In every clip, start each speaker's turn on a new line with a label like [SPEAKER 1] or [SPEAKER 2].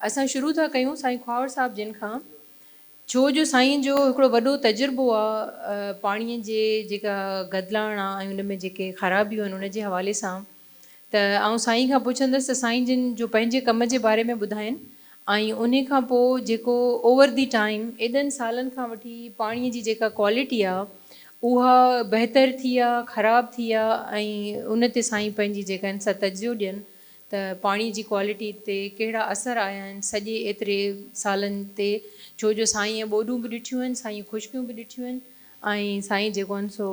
[SPEAKER 1] اسان شروع ٿا ڪيون سائين خواهر صاحب جن کان ڇو جو سائين جو هڪڙو وڏو تجربو آ پاڻي جي جيڪا گدلاڻ آ ۽ ان ۾ جيڪي خرابيون آهن ان جي حوالي سان ته آئون سائين کان پڇندس ته سائين جن جو پنهنجي ڪم جي باري ۾ ٻڌائين ۽ انهي کان پو جيڪو اوور the time ايڏن سالن کان وٺي پاڻي جي جيڪا ڪوالٽي آ اها بهتر ٿي آ خراب ٿي آ ۽ ان تي سائين پنهنجي جيڪا آهن سا تجزيو ڏين ته پاڻي جي ڪوالٽي تي ڪهڙا اثر آيا آهن سڄي ايتري سالن تي ڇو جو سائينء ٻوڏون به ڏٺيون آهن سائينء خشڪيون به ڏٺيون آهن ۽ سائين جيڪو آهن سو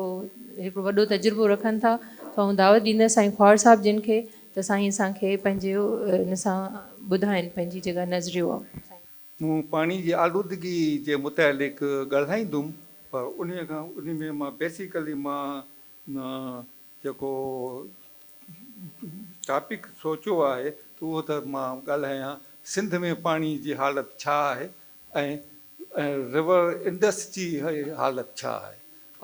[SPEAKER 1] هڪڙو وڏو تجربو رکن ٿا سو آئون دعوت ڏيندس سائين خواهر صاحب جن کي ته سائين اسان کي پنهنجي ان سان ٻڌائين پنهنجي جيڪا نظريو آهي سائين.
[SPEAKER 2] مون پاڻي جي آلودگي جي متعلق ڳالهائيندم پر انهي کان انهي ۾ مان بيسيڪلي مان جيڪو ٽاپڪ سوچيو آهي ته اهو ته مان ڳالهايان سنڌ ۾ پاڻي جي حالت ڇا آهي ۽ ريور انڊس جي حالت ڇا آهي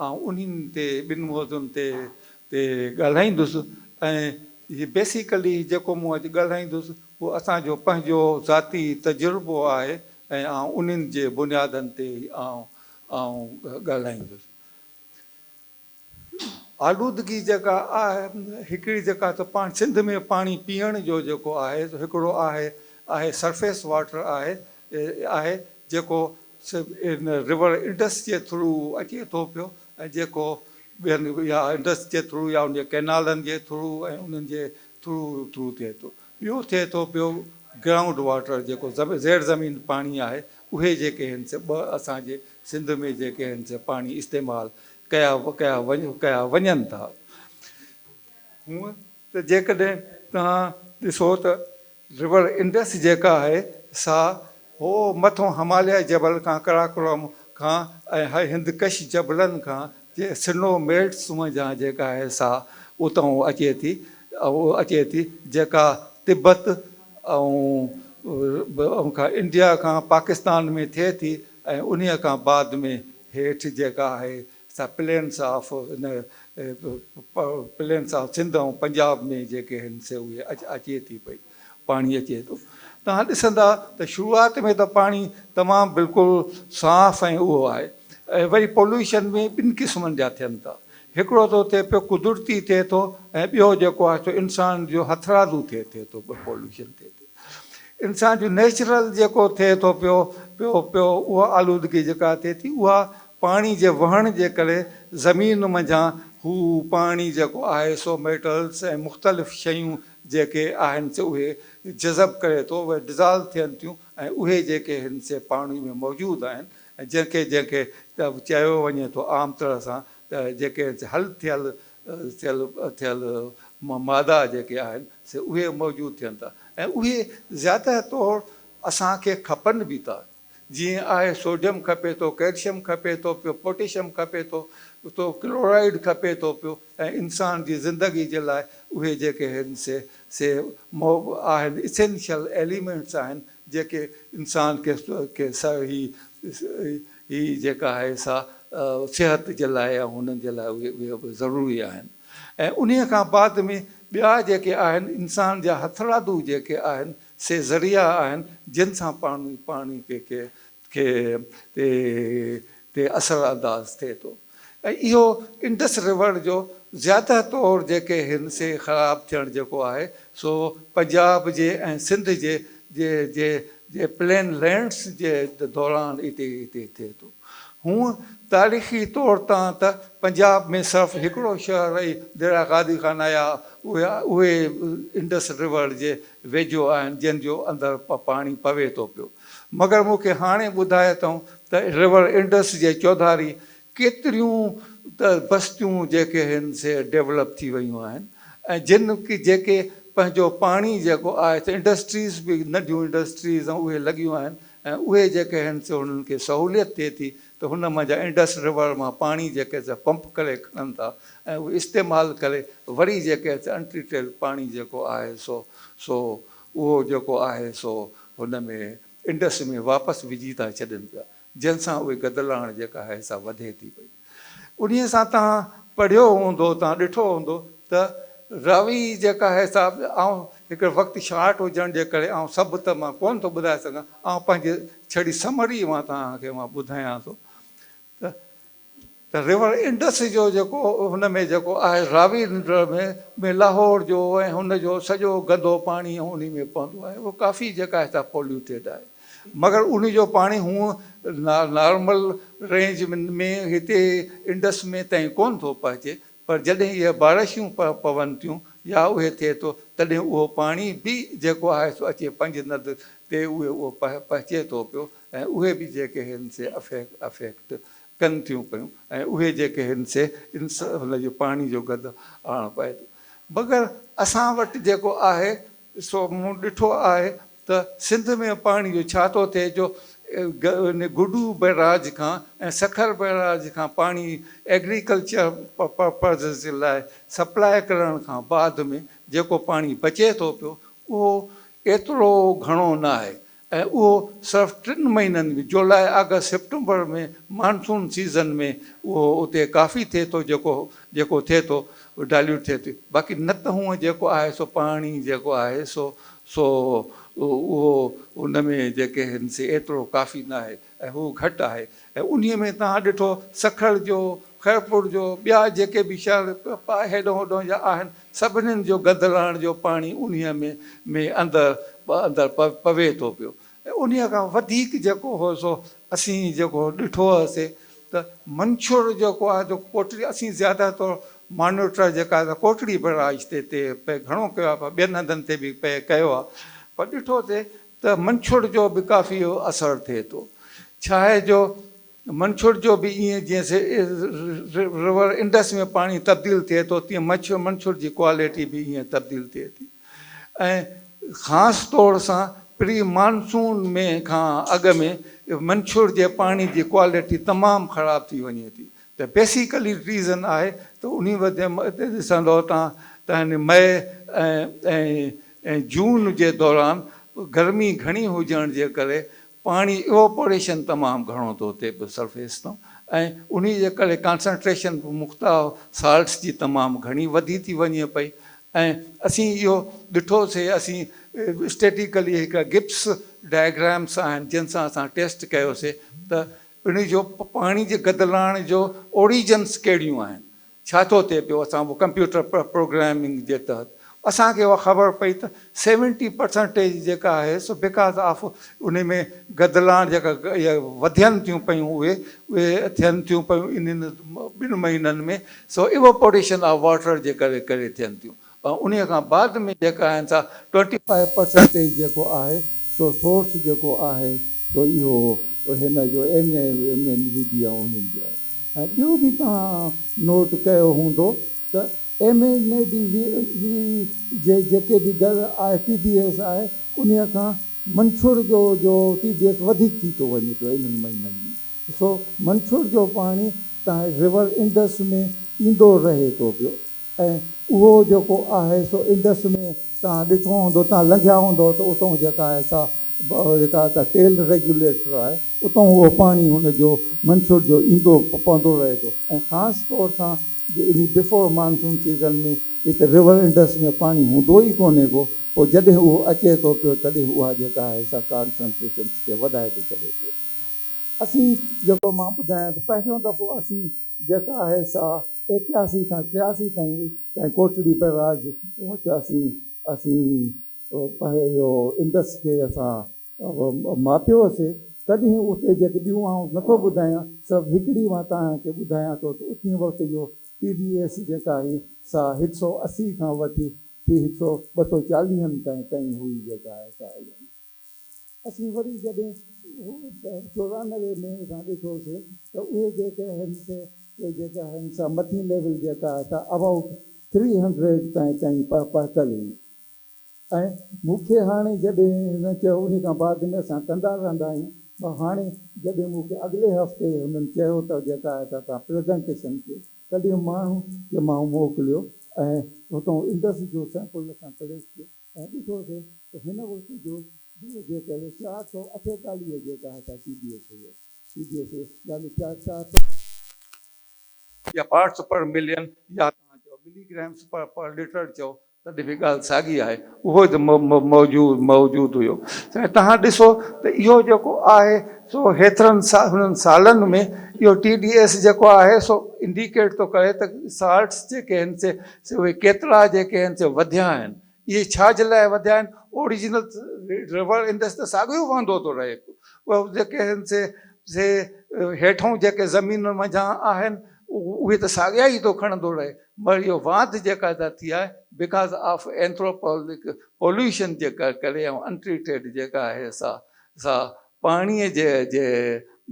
[SPEAKER 2] آئون انهن تي ٻن موضوعن تي تي ڳالهائيندس ۽ هي بيسيڪلي جيڪو مون اڄ ڳالهائيندس اهو اسان جو پنهنجو ذاتي تجربو آهي ۽ آئون انهن جي بنيادن تي ئي آئون آئون ڳالهائيندس. آلودگي جيڪا آهي هڪڙي جيڪا ته پاڻ سنڌ ۾ پاڻي پيئڻ جو جيڪو آهي سو هڪڙو آهي آهي سرفيس واٽر آهي آهي جيڪو ان ريور انڊس جي ٿرو اچي ٿو پيو ۽ جيڪو ٻين يا انڊس جي ٿرو يا ان جي ڪئنالن جي ٿرو ۽ انهن جي ٿرو ٿرو ٿئي ٿو ٻيو ٿئي ٿو پيو گرائونڊ واٽر جيڪو زير زمين پاڻي آهي اهي جيڪي آهن سي ٻه اسان جي سنڌ ۾ جيڪي آهن سي پاڻي استعمال ڪيا ڪيا ڪيا وڃن ٿا. هونء ته جيڪڏهن توهان ڏسو ته ريور انڊس جيڪا آهي سا هو مٿون هماليه جبل کان قراقرم کان ۽ هندڪش جبلن کان جي سنو ميلٽس منجهان جيڪا آهي سا اتان اچي ٿي اچي ٿي جيڪا تبت ۽ کان انڊيا کان پاڪستان ۾ ٿئي ٿي ۽ انهيء کان بعد ۾ هيٺ جيڪا آهي سا plains of in plains of Sindh ۽ Punjab ۾ جيڪي آهن سي اهي اچي ٿي پئي پاڻي اچي ٿو توهان ڏسندا ته شروعات ۾ ته پاڻي تمام بلڪل صاف ۽ اهو آهي ۽ وري پوليوشن ۾ ٻن قسمن جا ٿين ٿا هڪڙو ٿو ٿئي پيو قدرتي ٿئي ٿو ۽ ٻيو جيڪو آهي سو انسان جو هٿرادو ٿئي ٿئي ٿو پوليوشن ٿئي ٿو انسان جو نيچرل جيڪو ٿئي ٿو پيو پيو پيو اها آلودگي جيڪا ٿئي ٿي اها پاڻي جي وهڻ جي ڪري زمين منجهان هو پاڻي جيڪو آهي سو ميٽلز ۽ مختلف شيون جيڪي آهن سي اهي جذب ڪري ٿو اهي ڊزالو ٿين ٿيون ۽ اهي جيڪي هن سي پاڻي ۾ موجود آهن ۽ جنهن کي جنهن کي چيو وڃي ٿو عام طرح سان ته جيڪي حل ٿيل ٿيل ٿيل مادا جيڪي آهن سي اهي موجود ٿين ٿا ۽ اهي زياده طور اسان کي کپن به ٿا جيئن آهي سوڊيم کپي ٿو ڪئلشيم کپي ٿو پيو پوٽيشيم کپي ٿو ٿو ڪلورائيڊ کپي ٿو پيو ۽ انسان جي زندگي جي لاء اهي جيڪي آهن سي سي آهن اسينشل ايليمينٽس آهن جيڪي انسان کي کي هي هي جيڪا آهي سا صحت جي لاء ۽ هنن جي لاء اهي اهي به ضروري آهن ۽ انهيء کان بعد ۾ ٻيا جيڪي آهن انسان جا هٿرادو جيڪي آهن سي ذريعا آهن جن سان پاڻي پاڻي کي کي کي تي تي اثر انداز ٿئي ٿو ۽ اهو انڊس ريور جو زياده طور جيڪي هن سي خراب ٿيڻ جيڪو آهي سو پنجاب جي ۽ سنڌ جي جي جي جي پلين لينڊس جي دوران اتي اتي ٿئي ٿو. هونء تاريخي طور تان ته پنجاب ۾ صرف هڪڙو شهر ئي ديرا غازي خان آيا اهي اهي انڊس ريور جي ويجهو آهن جن جو اندر پاڻي پوي ٿو پيو. مگر مون کي هاڻي ٻڌائي اٿئون ته ريور انڊس جي چوڌاري ڪيتريون ته بستيون جيڪي هن سي ڊيولپ ٿي ويون آهن ۽ جن جيڪي پنهنجو پاڻي جيڪو آهي ته انڊسٽريز به ننڍيون انڊسٽريز ۽ اهي لڳيون آهن ۽ اهي جيڪي هن سي انهن کي سهوليت ٿئي ٿي ته هن منجهان انڊس ريور مان پاڻي جيڪي سي پمپ ڪري کڻن ٿا ۽ اهي استعمال ڪري وري جيڪي سي انٽريٽيڊ پاڻي جيڪو آهي سو سو اهو جيڪو آهي سو هن ۾ انڊس ۾ واپس وجهي ٿا ڇڏين پيا جنهن سان اهي گدلاڻ جيڪا آهي سا وڌي ٿي پئي. انهيء سان توهان پڙهيو هوندو، توهان ڏٺو هوندو ته راوي جيڪا آهي سا آئون هڪڙو وقت شارٽ هجڻ جي ڪري آئون سڀ ته مان ڪونه ٿو ٻڌائي سگهان، آئون پنهنجي ڇڙي سمري مان توهان کي مان ٻڌايان ٿو ته ته ريور انڊس جو جيڪو هن ۾ جيڪو آهي راوي ريور ۾ ۾ لاهور جو ۽ هن جو سڄو گندو پاڻي انهي ۾ پوندو آهي اهو ڪافي جيڪا آهي سا پوليوٽيڊ آهي مگر انهي جو پاڻي هونء نارمل رينج ۾ هتي انڊس ۾ تائين ڪونه ٿو پهچي پر جڏهن اهي بارشون پون ٿيون يا اهي ٿئي ٿو تڏهن اهو پاڻي به جيڪو آهي سو اچي پنج ند تي اهي اهو پهچي ٿو پيو ۽ اهي به جيڪي هن سي افيڪٽ ڪن ٿيون پيون ۽ اهي جيڪي هن سي هن جو پاڻي جو گند آڻ پئي ٿو. مگر اسان وٽ جيڪو آهي سو مون ڏٺو آهي ته سنڌ ۾ پاڻي جو ڇا ٿو ٿئي جو گڊو بئراج کان ۽ سکر بئراج کان پاڻي ايگريڪلچر پرپزز جي لاء سپلاء ڪرڻ کان بعد ۾ جيڪو پاڻي بچي ٿو پيو اهو ايترو گهڻو ناهي ۽ اهو صرف ٽن مهينن ۾ جولاء، آگسٽ، سيپٽمبر ۾ مانسون سيزن ۾ اهو اتي ڪافي ٿئي ٿو جيڪو جيڪو ٿئي ٿو ڊائليوٽ ٿئي ٿي باقي نه ته هونء جيڪو آهي سو پاڻي جيڪو آهي سو سو اهو ان ۾ جيڪي هن سي ايترو ڪافي ناهي ۽ هو گهٽ آهي ۽ انهيء ۾ توهان ڏٺو سکر جو، خيرپور جو، ٻيا جيڪي به شهر هيڏانهن هوڏانهن جا آهن، سڀنين جو گدلاڻ جو پاڻي انهيء ۾ ۾ اندر اندر پوي ٿو پيو ۽ انهيء کان وڌيڪ جيڪو هو سو اسين جيڪو ڏٺو هوسي ته منڇر جيڪو آهي سو ڪوٽڙي اسين زياده طور مانيٽر جيڪا آهي سا ڪوٽڙي بئراج تي تي پئي گهڻو ڪيو آهي پر ٻين هنڌن تي به پئي ڪيو آهي پر ڏٺوسي ته منڇر جو به ڪافي اثر ٿئي ٿو. ڇاهي جو منڇر جو به ائين جيئن ريور انڊس ۾ پاڻي تبديل ٿئي ٿو تيئن منڇر جي ڪوالٽي به ائين تبديل ٿئي ٿي ۽ خاص طور سان پري مانسون ۾ کان اڳ ۾ منڇر جي پاڻي جي ڪوالٽي تمام خراب ٿي وڃي ٿي ته بيسيڪلي ريزن آهي ته انهي وڌ ڏسندو تان ته هن مئي ۽ ۽ جون جي دوران گرمي گهڻي هجڻ جي ڪري پاڻي ايوپوريشن تمام گهڻو ٿو ٿئي پيو سرفيس تان ۽ انهي جي ڪري ڪانسنٽريشن به مختلف سالٽس جي تمام گهڻي وڌي ٿي وڃي پئي ۽ اسين اهو ڏٺوسي اسين اسٽيٽيڪلي هڪ گپس ڊائگرامس آهن جن سان اسان ٽيسٽ ڪيوسي ته انهي جو پاڻي جي گدلاڻ جو اوريجنس ڪهڙيون آهن ڇا ٿو ٿئي پيو اسان اهو ڪمپيوٽر پروگرامنگ جي تحت اسان کي اها خبر پئي ته سيونٽي پرسنٽيج جيڪا آهي سو because of انهي ۾ گدلاڻ جيڪا وڌين ٿيون پيون اهي اهي ٿين ٿيون پيون انهن ٻن مهينن ۾ سو ايوپوريشن آف واٽر جي ڪري ڪري ٿين ٿيون ۽ انهيء کان بعد ۾ جيڪا آهن سا ٽوئنٽي فائيو پرسنٽيج جيڪو آهي سو سورس جيڪو آهي سو اهو هن جو N M N V D ۽ انهن جو آهي ۽ ٻيو به توهان نوٽ ڪيو هوندو ته ايم اين اي ڊي وي جي جيڪي به گهر آهي ٽي ڊي ايس آهي انهيء کان منڇر جو جو ٽي ڊي ايس وڌيڪ ٿي ٿو وڃي پيو انهن مهينن ۾ سو منڇر جو پاڻي توهان ريور انڊس ۾ ايندو رهي ٿو پيو ۽ اهو جيڪو آهي سو انڊس ۾ توهان ڏٺو هوندو، توهان لنگهيا هوندؤ ته اتئون جيڪا آهي سا جيڪا ته ٽيل ريگيوليٽر آهي اتئون اهو پاڻي هن جو منڇر جو ايندو پوندو رهي ٿو ۽ خاص طور سان جي انهي بفور مانسون سيزن ۾ هتي ريور انڊس ۾ پاڻي هوندو ئي ڪونهي ڪو پوء جڏهن اهو اچي ٿو پيو تڏهن اها جيڪا آهي سا ڪانسنٽريشنس کي وڌائي ٿو ڇڏي پيو. اسين جيڪو مان ٻڌايان ته پهريون دفعو اسين جيڪا آهي سا 81 کان 83 تائين تائين ڪوٽڙي بئراج وٽ اسين اسين اهو انڊس کي اسان ماپيوسي تڏهن اتي جيڪي ٻيون آئون نٿو ٻڌايان صرف هڪڙي مان توهان کي ٻڌايان ٿو ته اتي وقت جو ٽي ڊي ايس جيڪا هئي سا هڪ سئو 80 کان وٺي ٿي هڪ سئو ٻه سئو چاليهن تائين تائين هئي جيڪا آهي سا اها. اسين وري جڏهن 94 ۾ اسان ڏٺوسي ته اهي جيڪي آهن سي جيڪا آهن سا مٿين ليول جيڪا آهي سا ابائوٽ ٿري هنڊريڊ تائين تائين پهتل هئي ۽ مون کي هاڻي جڏهن هن چيو انهي کان بعد ۾ اسان ڪندا رهندا آهيون پر هاڻي جڏهن مون کي اڳلي هفتي هنن چيو ته جيڪا آهي سا توهان پريزنٽيشن ڪيو تڏهن ماڻهو کي مان موڪليو ۽ اتان انڊس جو سيمپل اسان ڪليڪٽ ڪيو ۽ ڏٺوسي ته هن وقت جو جو جيڪڏهن 448 جيڪا آهي سا ٽي ڊي ايس هئي ٽي ڊي ايس هئي يعني چار چار سئو يا پارٽس پر ملين يا توهان چئو ملي گرامس پر پر ليٽر چئو. تڏهن به ڳالهه ساڳي آهي، اهو ئي ته موجود موجود هيو. سائين توهان ڏسو ته اهو جيڪو آهي سو هيترن هنن سالن ۾ اهو ٽي ڊي ايس جيڪو آهي سو انڊيڪيٽ ٿو ڪري ته سالٽس جيڪي آهن سي سي اهي ڪيترا جيڪي آهن سي وڌيا آهن. اهي ڇا جي لاء وڌيا آهن؟ اوريجنل ريور انڊس ته ساڳيو وهندو ٿو رهي پيو. اهي جيڪي آهن سي سي هيٺئون جيڪي زمين منجهان آهن اهي ته ساڳيا ئي ٿو کڻندو رهي. مگر اهو واڌ جيڪا ته ٿي آهي because of اينٿروپولڪ پوليوشن جي ڪري ۽ انٽريٽيڊ جيڪا آهي سا سا پاڻي جي جي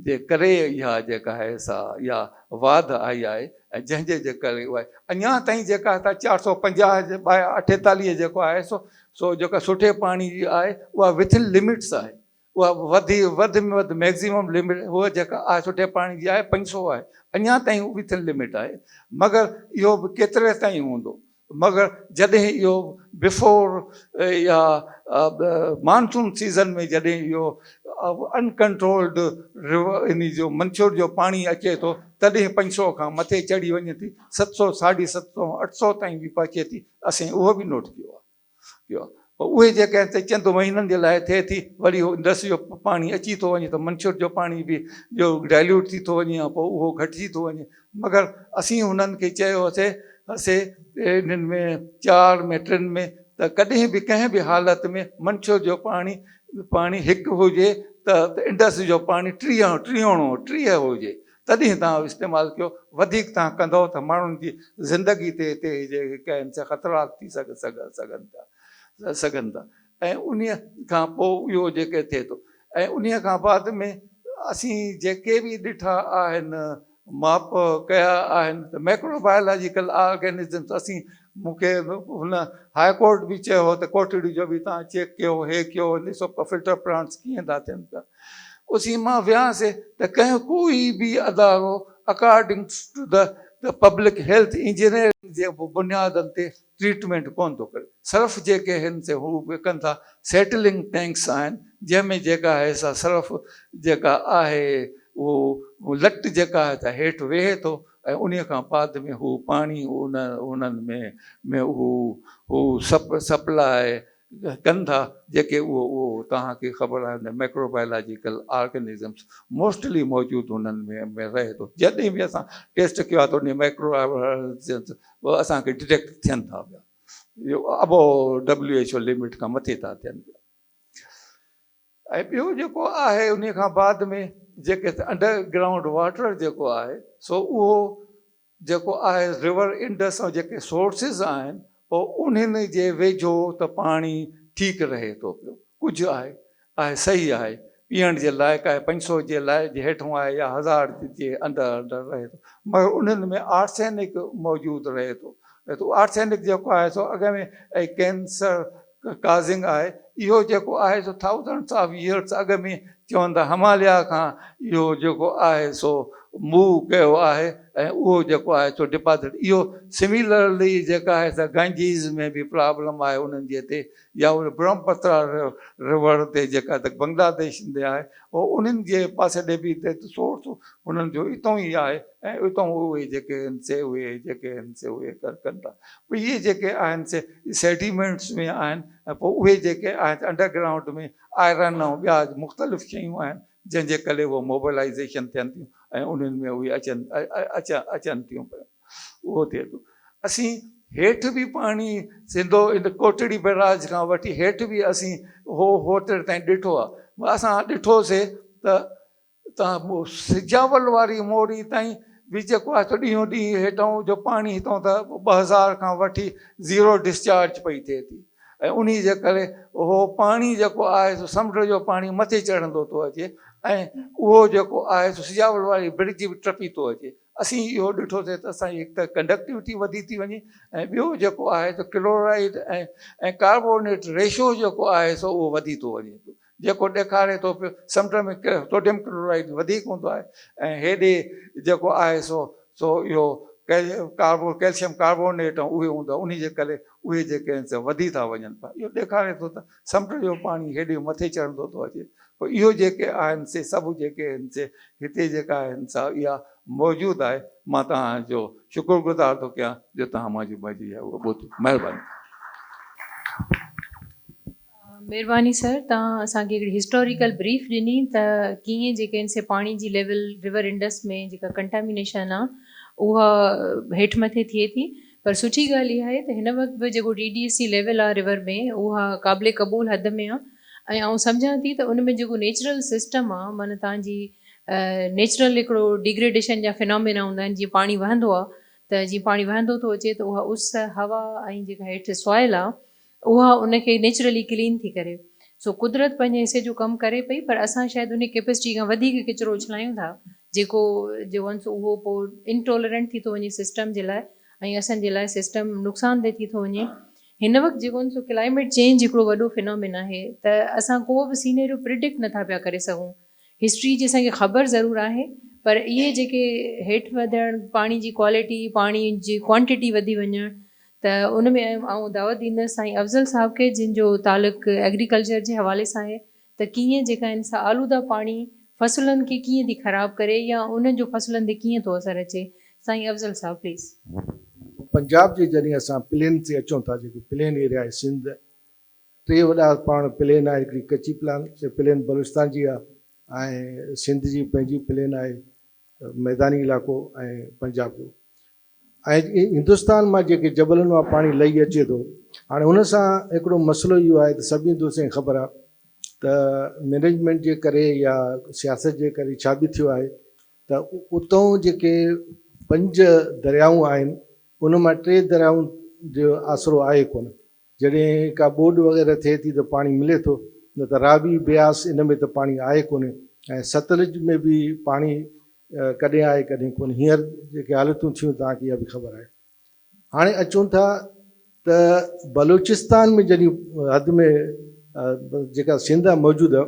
[SPEAKER 2] جي ڪري اها جيڪا آهي سا اها واڌ آئي آهي ۽ جنهن جي جي ڪري اها اڃا تائين جيڪا هتان 450 48 جيڪو آهي سو سو جيڪا سٺي پاڻي جي آهي اها وٿن لمٽس آهي اها وڌي وڌ ۾ وڌ ميڪزيمم لمٽ هوء جيڪا آهي سٺي پاڻي جي آهي 500 آهي اڃا تائين وٿ ان لمٽ آهي مگر اهو به ڪيتري تائين هوندو مگر جڏهن اهو بفور يا مانسون سيزن ۾ جڏهن اهو انڪنٽرولڊ ريور ان جو منڇر جو پاڻي اچي ٿو تڏهن 500 کان مٿي چڙهي وڃي ٿي 700 750 800 تائين به پهچي ٿي اسين اهو به نوٽ ڪيو آهي. پيو آهي پوء اهي جيڪي آهن سي چند مهينن جي لاء ٿئي ٿي وري اهو انڊس جو پاڻي اچي ٿو وڃي ته منڇر جو پاڻي به جو ڊائليوٽ ٿي ٿو وڃي ۽ پوء اهو گهٽجي ٿو وڃي مگر اسين هنن کي چيو سي سي انهن ۾ چار ۾ ٽن ۾ ته ڪڏهن به ڪنهن به حالت ۾ منڇر جو پاڻي پاڻي هڪ هجي ته انڊس جو پاڻي ٽيهه ٽيهوڻو 30 هجي تڏهن توهان استعمال ڪيو، وڌيڪ توهان ڪندؤ ته ماڻهن جي زندگي تي تي جيڪي آهن سي خطرات ٿي سگهن ٿا سگهن ٿا ۽ انهي کان پوء اهو جيڪي ٿئي ٿو ۽ انهي کان بعد ۾ اسين جيڪي به ڏٺا آهن ماپ ڪيا آهن ته ميڪرو بايولاجيڪل آرگينزمس اسين مون کي هن هاء ڪورٽ به چيو هو ته ڪوٽڙي جو به توهان چيڪ ڪيو هي ڪيو ڏسو فلٽر پلانٽس ڪيئن ٿا ٿين پيا اسين مان وياسي ته ڪنهن ڪوئي به ادارو according to the public health engineering جي بنيادن تي ٽريٽمينٽ ڪونه ٿو ڪري. صرف جيڪي هن سي هو ڪن ٿا سيٽلنگ ٽينڪس آهن جنهن ۾ جيڪا آهي سا صرف جيڪا آهي اهو لٽ جيڪا آهي سا هيٺ ويهي ٿو ۽ انهي کان بعد ۾ هو پاڻي انهن ۾ ۾ هو هو سپلاء ڪن ٿا جيڪي اهو اهو توهان کي خبر آهي ته ميڪرو بايولاجيڪل آرگنزمس موسٽلي موجود انهن ۾ ۾ رهي ٿو جڏهن به اسان ٽيسٽ ڪيو آهي ته ان ميڪرو آرگنزمس اسان کي ڊٽيڪٽ ٿين ٿا پيا اهو ابو ڊبليو ايڇ او لمٽ کان مٿي ٿا ٿين پيا ۽ ٻيو جيڪو آهي انهي کان بعد ۾ جيڪي انڊر گرائونڊ واٽر جيڪو آهي سو اهو جيڪو آهي ريور انڊس ۽ جيڪي سورسز آهن پوء انهن جي ويجهو ته پاڻي ٺيڪ رهي ٿو پيو ڪجهه آهي آهي صحيح آهي پيئڻ جي لائق آهي 500 جي لاء جي هيٺون آهي يا 1000 جي اندر اندر رهي ٿو مگر انهن ۾ آرسينڪ موجود رهي ٿو آرسينڪ جيڪو آهي سو اڳ ۾ ۽ ڪينسر ڪازنگ آهي. اهو جيڪو آهي سو ٿائوزنڊس آف يئرس اڳ ۾ چون ٿا هماليا کان اهو جيڪو آهي سو موو ڪيو آهي ۽ اهو جيڪو آهي سو ڊپازٽ اهو سميلرلي جيڪا آهي سا گنجيز ۾ به پرابلم آهي انهن جي تي يا وري برهمپترا ريور تي جيڪا ته بنگلاديش تي آهي اهو انهن جي پاسي ڏي به سورس انهن جو اتون ئي آهي ۽ اتون اهي جيڪي آهن سي اهي جيڪي آهن سي اهي ڪن ٿا اهي جيڪي آهن سي سيڊيمينٽس ۾ آهن ۽ پوء اهي جيڪي آهن انڊر گرائونڊ ۾ آئرن ۽ ٻيا مختلف شيون آهن جنهن جي ڪري اهي موبلائيزيشن ٿين ٿيون ۽ انهن ۾ اهي اچن اچن ٿيون پيون اهو ٿئي ٿو اسين هيٺ به پاڻي سنڌو ان ڪوٽڙي بئراج کان وٺي هيٺ به اسين هو هوتر تائين ڏٺو آهي اسان ڏٺوسي ته تان سجاول واري موري تائين به جيڪو آهي سو ڏينهون ڏينهن هيٺئون جو پاڻي هتئون ته 2000 کان وٺي زيرو ڊسچارج پئي ٿئي ٿي ۽ انهي جي ڪري اهو پاڻي جيڪو آهي سو سمنڊ جو پاڻي مٿي چڙهندو ٿو اچي ۽ اهو جيڪو آهي سو سجاول واري برج به ٽپي ٿو اچي. اسين اهو ڏٺوسي ته اسان جي هڪ ته ڪنڊڪٽيوٽي وڌي ٿي وڃي ۽ ٻيو جيڪو آهي ته ڪلورائيڊ ۽ ۽ ڪاربونيٽ ريشو جيڪو آهي سو اهو وڌي ٿو وڃي پيو. جيڪو ڏيکاري ٿو پيو سمنڊ ۾ سوڊيم ڪلورائيڊ وڌيڪ هوندو آهي ۽ هيڏي جيڪو آهي سو سو اهو ڪاربو ڪيلشيم ڪاربونيٽ ۽ اهي هوندا انهي جي ڪري اهي جيڪي آهن سي وڌي ٿا وڃن پيا اهو ڏيکاري ٿو ته سمنڊ جو پاڻي هيڏي مٿي چڙهندو ٿو اچي پوء اهو جيڪي آهن سي سڀ جيڪي آهن سي هتي جيڪا آهن سا اها موجود آهي مان توهان جو شڪر گذار ٿو ڪيان جو توهان منهنجي مرضي اها ٻڌو مهرباني.
[SPEAKER 1] مھرباني سر توھان اسان کي ھڪڙي ھسٽاريڪل بريف ڏني ته ڪيئن جيڪي آھن سي پاڻي جي ليول ريور انڊس ۾ جيڪا ڪنٽامينيشن آ اها هيٺ مٿي ٿئي ٿي پر سٺي ڳالهه اها آهي ته هن وقت به جيڪو ٽي ڊي ايس جي ليول آ ريور ۾ اها قابل قبول حد ۾ آ ۽ آئون سمجهان ٿي ته ان ۾ جيڪو نيچرل سسٽم آ معنيٰ توهان جي نيچرل هڪڙو ڊيگريڊيشن جا فنامينا هوندا آهن جيئن پاڻي وهندو آ ته جيئن پاڻي وهندو ٿو اچي ته اها اس هوا ۽ جيڪا هيٺ سوائل آ اها ان کي نيچرلي ڪلين ٿي ڪري. سو قدرت پنهنجي حصي جو ڪم ڪري پئي پر اسان شايد ان ڪيپسٽي کان وڌيڪ ڪچرو اڇلايون ٿا جيڪو جو آهن سو اهو پوء انٽالرنٽ ٿي ٿو وڃي سسٽم جي لاء ۽ اسان جي لاء سسٽم نقصان ده ٿي ٿو وڃي. هن وقت جيڪو آهن سو ڪلائميٽ چينج هڪڙو وڏو فنامين آهي ته اسان ڪو به سينيريو پرڊڪٽ نٿا پيا ڪري سگهون. هسٽري جي اسان کي خبر ضرور آهي پر اهي جيڪي هيٺ وڌڻ پاڻي جي ڪوالٽي پاڻي جي ڪوانٽٽي وڌي وڃڻ ته ان ۾ آئون دعوت ڏيندس سائين افضل صاحب کي جن جو تعلق ايگريڪلچر جي حوالي سان آهي ته ڪيئن جيڪا ان سان آلوده پاڻي فصلن کي ڪيئن ٿي خراب ڪري يا انهن جو فصلن تي ڪيئن ٿو اثر اچي سائين افضل صاحب پليز.
[SPEAKER 3] پنجاب جي جڏهن اسان پلين تي اچون ٿا جيڪو پلين ايريا آهي سنڌ ٽي وڏا پاڻ پلين آهي هڪڙي ڪچي پلان پلين بلوچستان جي آهي ۽ سنڌ جي پنهنجي پلين آهي ميداني علائقو ۽ پنجاب جو ۽ هندستان مان جيڪي جبلن مان پاڻي لهي اچي ٿو هاڻي ان سان هڪڙو مسئلو اهو آهي ته سڀني دوستن کي خبر آهي ته مينيجمينٽ جي ڪري يا سياست جي ڪري ڇا به ٿيو آهي ته اتون جيڪي پنج دريائون آهن ان مان ٽي دريائون جو آسرو آهي ڪونه جڏهن ڪا ٻوڏ وغيره ٿئي ٿي ته پاڻي ملي ٿو نه ته راوي، بياس ان ۾ ته پاڻي آهي ڪونهي ۽ ستلج ۾ به پاڻي ڪڏهن آهي ڪڏهن ڪونهي. هينئر جيڪي حالتون ٿيون توهان کي اها به خبر آهي. هاڻي اچون ٿا ته بلوچستان ۾ جڏهن حد ۾ جيڪا سنڌ آهي موجوده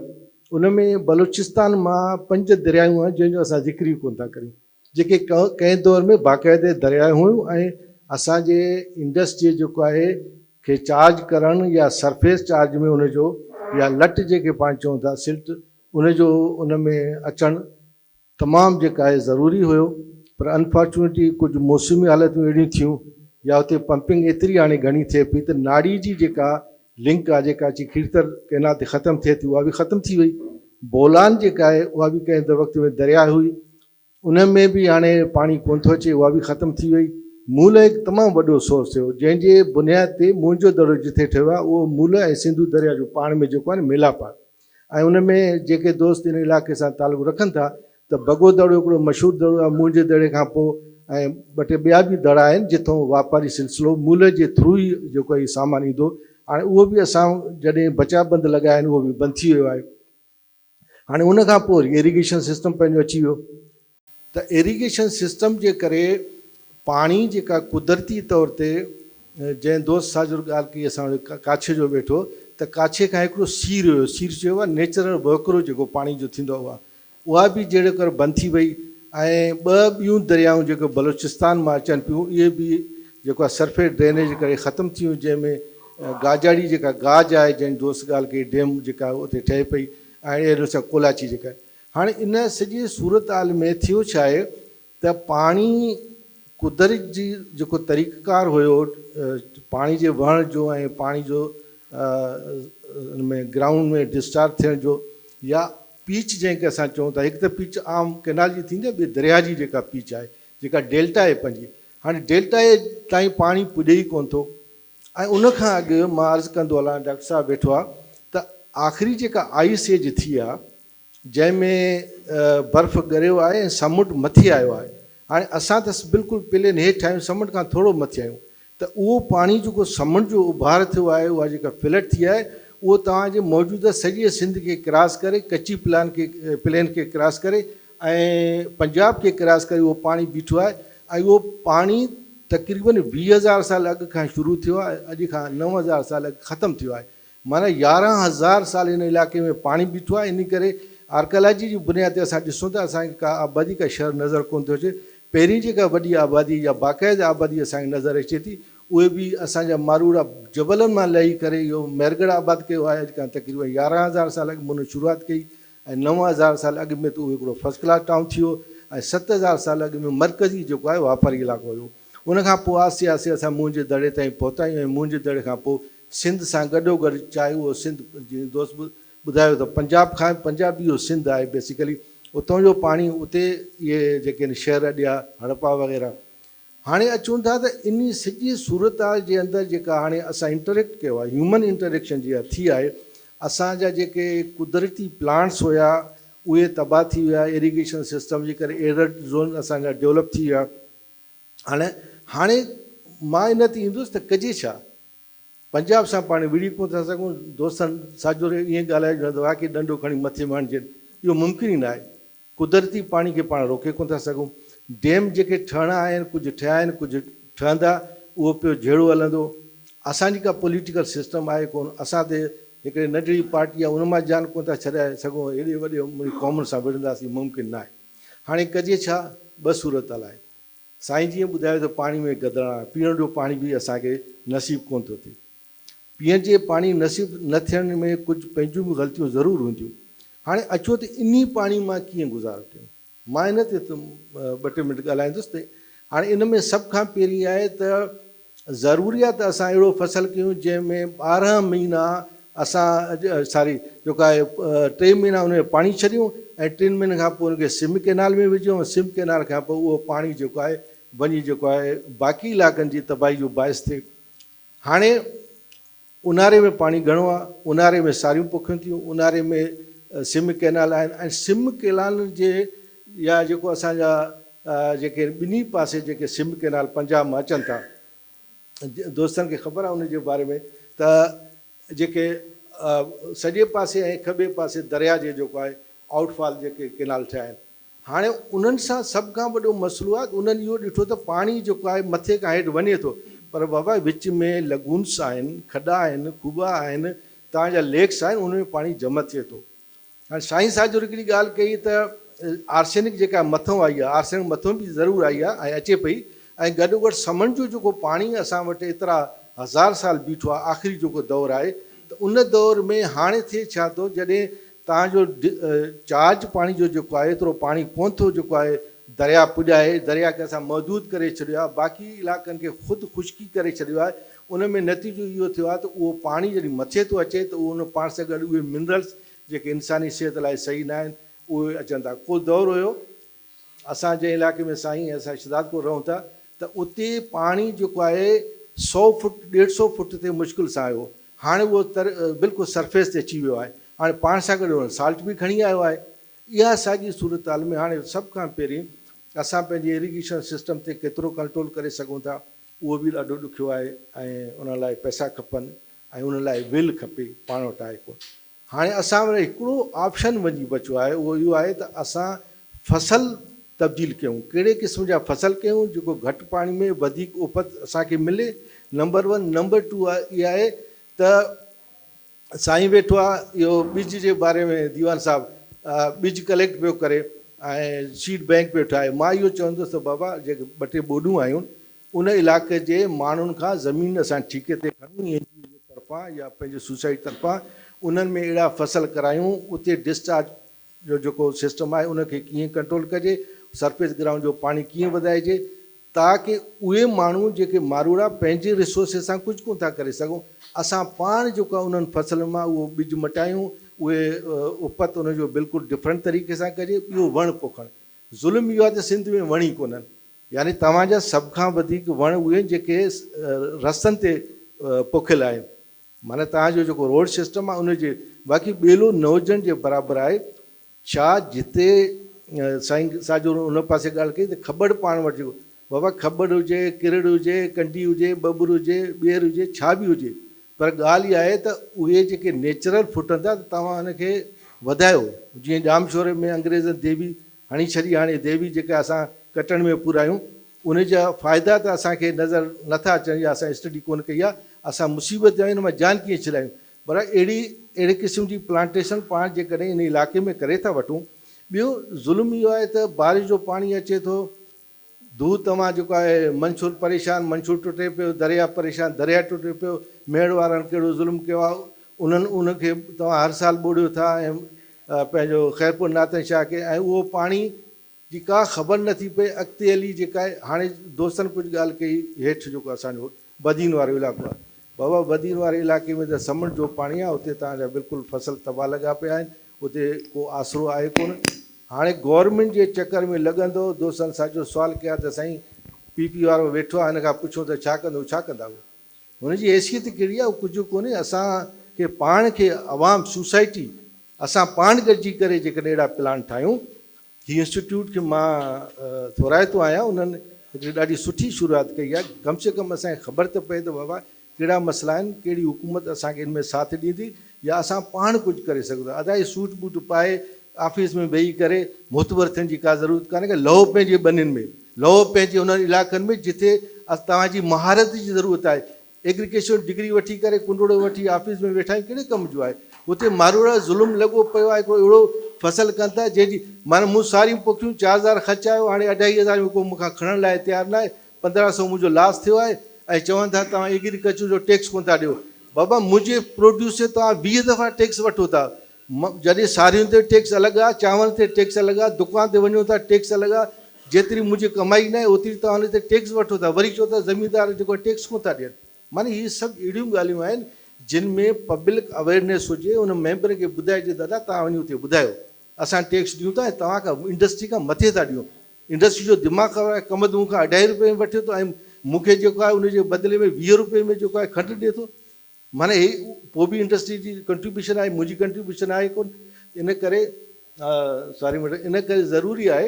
[SPEAKER 3] ان ۾ بلوچستان مان پنج دريائون آهن جنهن جو اسان ذڪر ئي ڪونه ٿا ڪريون. جيڪي ڪنهن دور ۾ باقاعدي درياء هيون ۽ اسان جي انڊس جي جيڪو آهي کي چارج ڪرڻ يا سرفيس چارج ۾ ان جو يا لٽ جيڪي پاڻ چئون ٿا سلٽ ان جو ان ۾ اچڻ تمام جيڪا آهي ضروري هيو پر انفارچونيٽلي ڪجهه موسمي حالتون اهڙيون ٿيون يا اتي پمپنگ ايتري هاڻي گهڻي ٿئي پئي ته ناڙي جي جيڪا لنڪ آهي جيڪا اچي کيرٿر ڪئنال تي ختم ٿئي ٿي اها به ختم ٿي وئي بولان جيڪا آهي اها به ڪنهن وقت ۾ درياء هئي ان ۾ به هاڻي پاڻي ڪونه ٿو اچي، اها به ختم ٿي وئي. مولهه هڪ تمام وڏو سورس هيو، جنهن جي بنياد تي موهنجو دڙو جٿي ٺهيو آهي، اهو مولهه ۽ سنڌو درياء جو پاڻ ۾ جيڪو آهي نه ميلاپ آهي ۽ ان ۾ جيڪي دوست ان علائقي سان تعلق رکن ٿا ته بگو دڙو هڪڙو مشهور دڙو آهي موهن جي دڙي کان پوء ۽ ٻه ٽي ٻيا به دڙا آهن جتون واپاري سلسلو مولهه جي ٿرو ئي جيڪو آهي سامان ايندو هاڻي اهو به اسان جڏهن بچاء بند لڳايا آهن اهو به بند ٿي ويو آهي. هاڻي ان کان پوء وري ايريگيشن سسٽم پنهنجو اچي ويو ته ايريگيشن سسٽم جي ڪري پاڻي جيڪا قدرتي طور تي جنهن دوست ساجر ڳالهه ڪئي اسان وٽ ڪاڇي جو ويٺو ته ڪاڇي کان هڪڙو سير هيو سير چيو آهي نيچرل وهڪرو جيڪو پاڻي جو ٿيندو آهي اها به جهڙو ڪر بند ٿي وئي ۽ ٻه ٻيون دريائون جيڪي بلوچستان مان اچن پيون اهي به جيڪو آهي سرفيس ڊرينيج جي ڪري ختم ٿي ويون جنهن ۾ گاجاڙي جيڪا گاج آهي جنهن دوست ڳالهه ڪئي ڊيم جيڪا اتي ٺهي پئي ۽ اهڙي سان ڪولاچي جيڪا هاڻي ان سڄي صورتحال ۾ ٿيو ڇا آهي ته پاڻي قدرت جي جيڪو طريقڪار هيو پاڻي جي وهڻ جو ۽ پاڻي جو ان ۾ گرائونڊ ۾ ڊسچارج ٿيڻ جو يا پيچ جنهن کي اسان چئون ٿا هڪ ته پيچ عام ڪئنال جي ٿيندي آهي ٻي درياهه جي جيڪا پيچ آهي جيڪا ڊيلٽا آهي پنهنجي هاڻي ڊيلٽا تائين پاڻي پڄي ئي ڪونه ٿو ۽ ان کان اڳ مان عرض ڪندو هلان ڊاڪٽر صاحب ويٺو آهي ته آخري جيڪا آئيس ايج ٿي آهي جنهن ۾ برف ڳريو آهي ۽ سمنڊ مٿي آيو آهي. هاڻي اسان ته بلڪل پلين هيٺ آهيون، سمنڊ کان ٿورو مٿي آهيون ته اهو پاڻي جيڪو سمنڊ جو اڀار ٿيو آهي، اها جيڪا فلڊ ٿي آهي، اهو توهان جي موجوده سڄي سنڌ کي ڪراس ڪري، ڪچي پلان کي پلين کي ڪراس ڪري ۽ پنجاب کي ڪراس ڪري اهو پاڻي بيٺو آهي ۽ اهو پاڻي تقريبن 20 هزار سال اڳ کان شروع ٿيو آهي، اڄ کان 9000 سال اڳ ختم ٿيو آهي. معنيٰ 11,000 سال هن علائقي ۾ پاڻي بيٺو آهي، انهي ڪري آرڪيالاجي جي بنياد تي اسان ڏسون ته اسان کي ڪا آبادي ڪا شهر نظر ڪونه ٿو اچي. پهرين جيڪا وڏي آبادي يا باقاعده آبادي اسان کي نظر اچي ٿي اهي به اسان جا ماروئڙا جبلن مان لهي ڪري اهو مهرڳڙهه آباد ڪيو آهي اڄ کان تقريبن 11,000 سال اڳ مون شروعات ڪئي ۽ 9000 سال اڳ ۾ ته اهو هڪڙو فرسٽ ڪلاس ٽائون ٿي ويو ۽ 7000 سال اڳ ۾ مرڪزي جيڪو آهي واپاري علائقو هيو. ان کان پوء آهستي آهستي اسان موهن جي دڙي تائين پهتا آهيون ۽ موهن جي دڙي کان پوء سنڌ سان گڏو گڏ چاهي اهو سنڌ جيئن دوست به ٻڌايو ته پنجاب کان پنجاب به اهو سنڌ آهي بيسيڪلي اتان جو پاڻي اتي اهي جيڪي آهن شهر اڏيا هڙپا وغيره هاڻي اچون ٿا ته انهي سڄي صورتحال جي اندر جيڪا هاڻي اسان انٽريڪٽ ڪيو آهي هيومن انٽريڪشن جيڪا ٿي آهي اسان جا جيڪي قدرتي پلانٽس هيا اهي تباهه ٿي ويا ايريگيشن سسٽم جي ڪري ايرڊ زون اسان جا ڊولپ ٿي ويا هاڻي هاڻي مان ان تي ايندس ته ڪجي ڇا پنجاب سان پاڻ وڙهي ڪونه ٿا سگهون دوستن ساجهوري ائين ڳالهايو ڄڻ ته واقعي ڏنڊو کڻي مٿي ۾ هڻجي اهو ممڪن ئي ناهي قدرتي پاڻي کي پاڻ روڪي ڪونه ٿا سگهون. ڊيم جيڪي ٺهڻا آهن، ڪجهه ٺهيا آهن، ڪجهه ٺهندا، اهو پيو جهيڙو هلندو. اسان جي ڪا پوليٽيڪل سسٽم آهي ڪونه. اسان تي هڪڙي ننڍڙي پارٽي آهي، ان مان جان ڪونه ٿا ڇڏائي سگهون. هيڏي وڏي قومن سان وڙهنداسين، ممڪن ناهي. هاڻي ڪجي ڇا؟ ٻه صورتحال آهي. سائين جيئن ٻڌايو ته پاڻي ۾ گدلاڻ، پيئڻ جو پاڻي به اسان کي نصيب ڪونه ٿو ٿئي. پيئڻ جي پاڻي نصيب نه ٿيڻ ۾ ڪجهه پنهنجون به غلطيون ضرور هونديون. هاڻي اچو ته انهي پاڻي مان ڪيئن گذارو ڪيون. مان ان تي ٻه ٽي منٽ ڳالهائيندس ته هاڻي ان ۾ سڀ کان پهرين آهي ته ضروري آهي ته اسان اهڙو فصل ڪيون جنهن ۾ 12 مهينا اسان ساري جيڪو آهي ٽي مهينا ان ۾ پاڻي ڇڏيون ۽ ٽن مهينن کان پوء ان کي سم ڪينال ۾ وجهون ۽ سم ڪينال کان پوء اهو پاڻي جيڪو آهي وڃي جيڪو آهي باقي علائقن جي تباهي جو باعث ٿئي. هاڻي اونهاري ۾ پاڻي گهڻو آهي، اونهاري ۾ ساريون پوکيون ٿيون، اونهاري ۾ سم ڪينال آهن ۽ سم ڪينال جي يا جيڪو اسان جا جيڪي ٻنهي پاسي جيڪي سم ڪينال پنجاب مان اچن ٿا دوستن کي خبر آهي ان جي باري ۾ ته جيڪي سڄي پاسي ۽ کٻي پاسي درياء جي جيڪو آهي آئوٽ فال جيڪي ڪينال ٺهيا آهن هاڻي انهن سان سڀ کان وڏو مسئلو آهي ته انهن اهو ڏٺو ته پاڻي جيڪو آهي مٿي کان هيٺ وڃي ٿو پر بابا وچ ۾ لگونس آهن، کڏا آهن، کوٻا آهن، توهان جا ليڪس آهن ان ۾ پاڻي جمع ٿئي ٿو. هاڻي سائين صاحب جو هڪڙي ڳالهه ڪئي ته آرسينڪ جيڪا مٿئون آئي آهي، آرسينڪ مٿئون به ضرور آئي آهي ۽ اچي پئي ۽ گڏوگڏ سمنڊ جو جيڪو پاڻي اسان وٽ ايترا هزار سال بيٺو آهي آخري جيڪو دور آهي ته ان دور ۾ هاڻي ٿئي ڇا ٿو جڏهن تان جو چارج پاڻي جو جيڪو آهي ايترو پاڻي ڪونه ٿو جيڪو آهي درياء پڄائي، درياء کي اسان محدود ڪري ڇڏيو آهي، باقي علائقن کي خود خشڪي ڪري ڇڏيو آهي، ان ۾ نتيجو اهو ٿيو آهي ته اهو پاڻي جڏهن مٿي ٿو اچي ته اهو ان پاڻ سان گڏ اهي منرلس جيڪي انساني صحت لاء صحيح نه آهن اهي اچن ٿا. ڪو دور هيو اسان جنهن علائقي ۾ سائين ۽ اسان شھدادڪوٽ رهون ٿا ته اتي پاڻي جيڪو آهي سئو فٽ ڏيڍ سئو فٽ تي مشڪل سان آيو هاڻي اهو تر بلڪل سرفيس تي اچي ويو آهي هاڻي پاڻ سان گڏ ان سالٽ به کڻي آيو آهي اها ساڳي صورتحال ۾ هاڻي سڀ کان پهرين اسان پنهنجي ايريگيشن سسٽم تي ڪيترو ڪنٽرول ڪري سگهون ٿا اهو به ڏاڍو ڏکيو آهي ۽ ان لاء پئسا کپن ۽ ان لاء ول کپي پاڻ وٽ آهي ڪونه هاڻي اسان وٽ هڪڙو آپشن وڃي بچيو آهي اهو اهو آهي ته اسان فصل تبديل ڪيون ڪهڙي قسم جا فصل ڪيون جيڪو گهٽ پاڻي ۾ وڌيڪ اپت اسان کي ملي نمبر ون نمبر ٽو اها آهي ته سائين ويٺو آهي اهو ٻج جي باري ۾ ديوان صاحب ٻج ڪليڪٽ پيو ڪري ۽ سيڊ بئنڪ پيو ٺاهي مان اهو چوندس ته بابا جيڪي ٻه ٽي ٻوڏون آيون ان علائقي جي ماڻهن کان زمين اسان ٺيڪي تي کڻون اين جي او جي طرفان يا پنهنجي سوسائٽي طرفان انهن ۾ اهڙا فصل ڪرايون اتي ڊسچارج جو جيڪو سسٽم آهي ان کي ڪيئن ڪنٽرول ڪجي سرفيس گرائونڊ جو پاڻي ڪيئن وڌائجي تاڪه اهي ماڻهو جيڪي ماروئڙا پنهنجي ريسورسز سان ڪجهه ڪونه ٿا ڪري سگهون اسان پاڻ جيڪو آهي انهن فصلن مان اهو ٻج مٽايون اهي اپت ان جو بلڪل ڊفرنٽ طريقي سان ڪجي ٻيو وڻ پوکڻ ظلم اهو آهي ته سنڌ ۾ وڻ ئي ڪونهن يعني توهان جا سڀ کان وڌيڪ وڻ اهي آهن جيڪي رستن تي پوکيل آهن. معنيٰ توهان جو جيڪو روڊ سسٽم آهي ان جي باقي ٻيلو نه هجڻ جي برابر آهي. ڇا جتي سائين ساجو ان پاسي ڳالهه ڪئي ته کٻڙ پاڻ وٽ جيڪو بابا کٻڙ هجي، ڪرڙ هجي، ڪنڊي هجي، ٻٻر هجي، ٻير هجي ڇا به هجي پر ڳالهه اها آهي ته اهي جيڪي نيچرل ڦٽن ٿا ته توهان ان کي وڌايو جيئن ڄامشوري ۾ انگريزن ديوي هڻي ڇڏي هاڻي ديوي جيڪا اسان ڪٽڻ ۾ پورا آهيون ان جا فائدا ته اسان کي نظر نٿا اچن يا اسان اسٽڊي ڪونه ڪئي آهي اسان مصيبت ۾ آهيون ان مان جان ڪيئن ڇڏايون پر اهڙي اهڙي قسم جي پلانٽيشن پاڻ جيڪڏهن ان علائقي ۾ ڪري ٿا وٺون ٻيو ظلم اهو آهي ته بارش جو پاڻي اچي ٿو ڌو توهان جيڪو آهي منشور پريشان منشور ٽٽي پيو دريا پريشان دريا ٽٽي پيو ميڙ وارن ڪهڙو ظلم ڪيو آهي انهن ان کي توهان هر سال ٻوڙيو ٿا ۽ پنهنجو خيرپور ناٿن شاهه کي ۽ اهو پاڻي جي ڪا خبر نه ٿي پئي اڳتي هلي جيڪا هاڻي دوستن ڪجهه ڳالهه ڪئي هيٺ جيڪو اسان جو بدين وارو علائقو آهي بابا بدين واري علائقي ۾ ته سمنڊ جو پاڻي آهي اتي توهان جا بلڪل فصل تباهه لڳا پيا آهن اتي ڪو آسرو آهي ڪونه. هاڻي گورنمينٽ جي چڪر ۾ لڳندو دوستن ساڳيو سوال ڪيا ته سائين پي پي وارو ويٺو آهي هن کان پڇو ته ڇا ڪندو ڇا ڪندا اهو هن جي حيثيت ڪهڙي آهي اهو ڪجهه ڪونهي اسان کي پاڻ کي عوام سوسائٽي اسان پاڻ گڏجي ڪري جيڪڏهن اهڙا پلان ٺاهيون هي انسٽيٽيوٽ کي مان ٿورائتو آهيان انهن هڪڙي ڏاڍي سٺي شروعات ڪئي آهي ڪم سي ڪم اسان کي خبر ته پئي ته بابا ڪهڙا مسئلا آهن ڪهڙي حڪومت اسان کي ان ۾ ساٿ ڏيندي يا اسان پاڻ ڪجهه ڪري سگهون ٿا ادا هي سوٽ بوٽ پائي آفيس ۾ ويهي ڪري معتبر ٿيڻ جي ڪا ضرورت ڪانهي ڪا لهو پنهنجي ٻنين ۾ لهو پنهنجي انهن علائقن ۾ جتي توهان جي مهارت جي ضرورت آهي ايگريڪلچر ڊگري وٺي ڪري ڪنڊوڙو وٺي آفيس ۾ ويٺا آهيون ڪهڙي ڪم جو آهي اتي ماروئڙا ظلم لڳو پيو آهي هڪڙو اهڙو فصل ڪن ٿا جنهن جي معنيٰ مون ساريون پوکيون 4000 خرچ آيو هاڻي 2500 ۾ ڪو مون کان کڻڻ لاء تيار ناهي 1500 منهنجو لاس ٿيو آهي ۽ چون ٿا توهان ايگريڪلچر جو ٽيڪس ڪونه ٿا ڏيو بابا منهنجي پروڊيوس تي توهان 20 دفعا ٽيڪس وٺو ٿا جڏهن سارين تي ٽيڪس الڳ آ، چانور تي ٽيڪس الڳ آ، دڪان تي وڃو ٿا ٽيڪس الڳ آ، جيتري منهنجي ڪمائي ناهي اوتري توهان ان تي ٽيڪس وٺو ٿا، وري چئو ٿا زميندار جيڪو آهي ٽيڪس ڪونه ٿا ڏين. معني هي سڀ اهڙيون ڳالهيون آهن جن ۾ پبلڪ اويئرنيس هجي، ان ميمبر کي ٻڌائجي دادا توهان وڃي اتي ٻڌايو اسان ٽيڪس ڏيون ٿا ۽ توهان کان انڊسٽري کان مٿي ٿا ڏيون، انڊسٽري جو دماغ خراب آهي ڪمند مون کان اڍائي روپئي ۾ وٺي ٿو ۽ مون کي جيڪو آهي ان جي بدلي ۾ 20 روپئي ۾ جيڪو آهي کنڊ ڏي ٿو. معنيٰ هي پوء به انڊسٽري جي ڪنٽريبيوشن آهي منهنجي ڪنٽريبيوشن آهي ڪونه ان ڪري ساري ميڊم ان ڪري ضروري آهي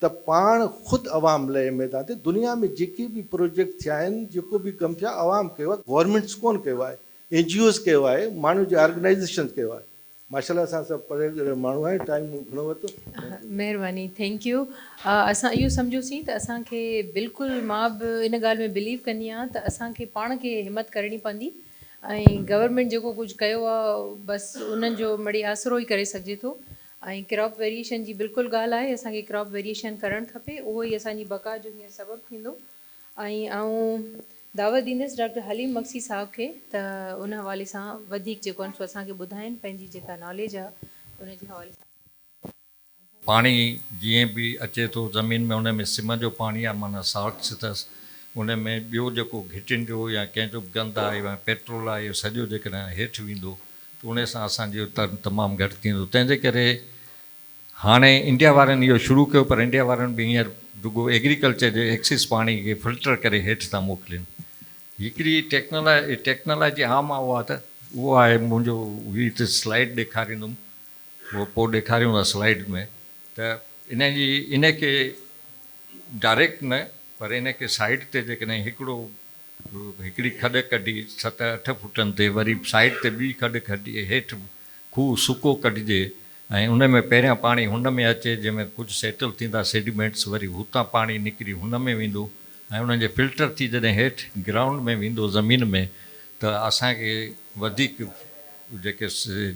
[SPEAKER 3] ته پاڻ خود عوام لهي ميدان تي دنيا ۾ جيڪي به پروجيڪٽ ٿيا آهن جيڪو به ڪم ٿيو آهي عوام ڪيو آهي گورنمينٽس ڪونه ڪيو آهي اين جي اوز ڪيو آهي ماڻهن جي آرگنائيزيشنز ڪيو آهي ماشاءالله اسان سڀ پڙهيل ڳڙهيل ماڻهو آهيون ٽائيم مون گهڻو ورتو thank you.
[SPEAKER 1] مهرباني thank you اسان اهو سمجهيوسين ته اسان کي بلڪل مان به ان ڳالهه ۾ بليو ڪندي آهيان ته اسان کي پاڻ کي همت ڪرڻي پوندي ۽ گورنمينٽ جيڪو ڪجهه ڪيو آهي بس انهن جو مڙئي آسرو ئي ڪري سگهجي ٿو ۽ ڪراپ ويريئيشن جي بلڪل ڳالهه آهي اسان کي ڪراپ ويريئيشن ڪرڻ کپي اهو ئي اسان جي بقا جو هينئر سبب ٿيندو ۽ آئون دعوت ڏيندس ڊاڪٽر حليم مگسي صاحب کي ته ان حوالي سان وڌيڪ جيڪو آهن سو اسان کي ٻڌائين پنهنجي جيڪا ناليج آهي ان جي حوالي سان.
[SPEAKER 4] پاڻي جيئن به اچي ٿو زمين ۾ ان ۾ سم جو پاڻي آهي معنيٰ سالٽس اٿس ان ۾ ٻيو جيڪو گهٽين جو يا ڪنهن جو به گند آهي يا پيٽرول آهي اهو سڄو جيڪڏهن هيٺ ويندو ته ان سان اسان جو تر تمام گهٽ ٿيندو تنهن جي ڪري هاڻي انڊيا وارن اهو شروع ڪيو پر انڊيا وارن به هينئر رڳو ايگريڪلچر جي ايڪسيس پاڻي کي فلٽر ڪري هيٺ ٿا موڪلين. هڪڙي ٽيڪنالاجي عام آهي اها ته اهو آهي منهنجو هي ته سلائيڊ ڏيکاريندم اهو پوء ڏيکاريون ٿا سلائيڊ ۾ ته ان جي ان کي ڊائريڪٽ نه پر ان کي سائيڊ تي جيڪڏهن هڪڙو هڪڙي کڏ ڪڍي ست اٺ فوٽن تي وري سائيڊ تي ٻي کڏ کڏي هيٺ کوهه سڪو ڪڍجي ۽ ان ۾ پهريان پاڻي هن ۾ اچي جنهن ۾ ڪجهه سيٽل ٿيندا سيڊيمينٽس وري هتان پاڻي نڪري هن ۾ ويندو ۽ انهن جي فلٽر ٿي جڏهن هيٺ گرائونڊ ۾ ويندو زمين ۾ ته اسان کي وڌيڪ جيڪي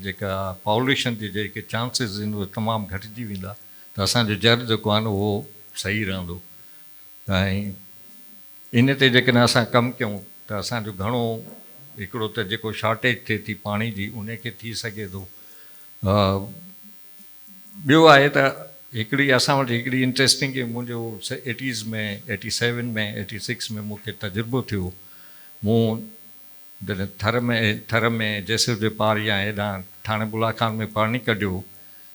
[SPEAKER 4] جيڪا پوليوشن جي جيڪي چانسز آهن اهي تمام گهٽجي ويندا ته اسان جو جر جيڪو آهي نه اهو صحيح رهندو ۽ ان تي جيڪڏهن اسان ڪم ڪيون ته اسان جو گهڻو هڪڙو ته جيڪو شارٽيج ٿئي ٿي پاڻي جي ان کي ٿي سگهي ٿو. ٻيو آهي ته هڪڙي اسان وٽ هڪڙي انٽريسٽنگ منهنجو eighties ۾ eighty seven ۾ eighty six ۾ مون کي تجربو ٿيو مون جڏهن ٿر ۾ ٿر ۾ جيسر جي پار يا هيڏانهن ٿاڻي بولا خان ۾ پاڻي ڪڍيو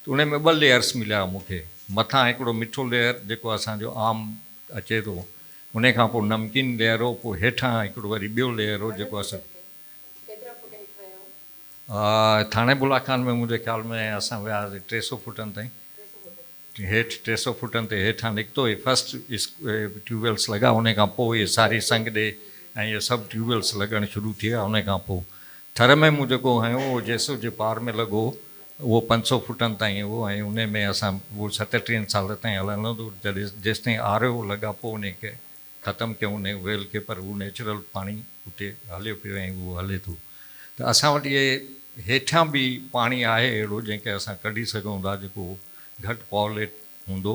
[SPEAKER 4] ته ان ۾ ٻه ليئرس مليا مون کي مٿان هڪڙو مٺو ليئر جيڪو اسان جو عام اچي ٿو ان کان پوء نمڪين ليئر هو پوء هيٺان هڪڙو وري ٻيو ليئر هو جيڪو اسان ٿاڻي بولا خان ۾ منهنجي خيال ۾ اسان وياسين 300 فوٽن تائين هيٺ 300 فوٽن تي هيٺان نڪتو هي فرسٽ ٽيوب ويلس لڳا ان کان پوء اهي ساري سنگ ڏي ۽ اهي سڀ ٽيوب ويلس لڳڻ شروع ٿي ويا ان کان پوء ٿر ۾ مون جيڪو هنيو اهو جيسو جي پار ۾ لڳو اهو 500 فوٽن تائين هو ۽ ان ۾ اسان اهو 37 سال تائين هلندو جڏهن جيستائين آر او لڳا پوء ان کي ختم ڪيون ان ويل کي پر هو نيچرل پاڻي اتي هليو پيو ۽ اهو هلي ٿو ته اسان وٽ اهي هيٺيان به پاڻي آهي اهڙو جنهن کي اسان ڪڍي سگهون ٿا جيڪو گهٽ پاليٽ هوندو.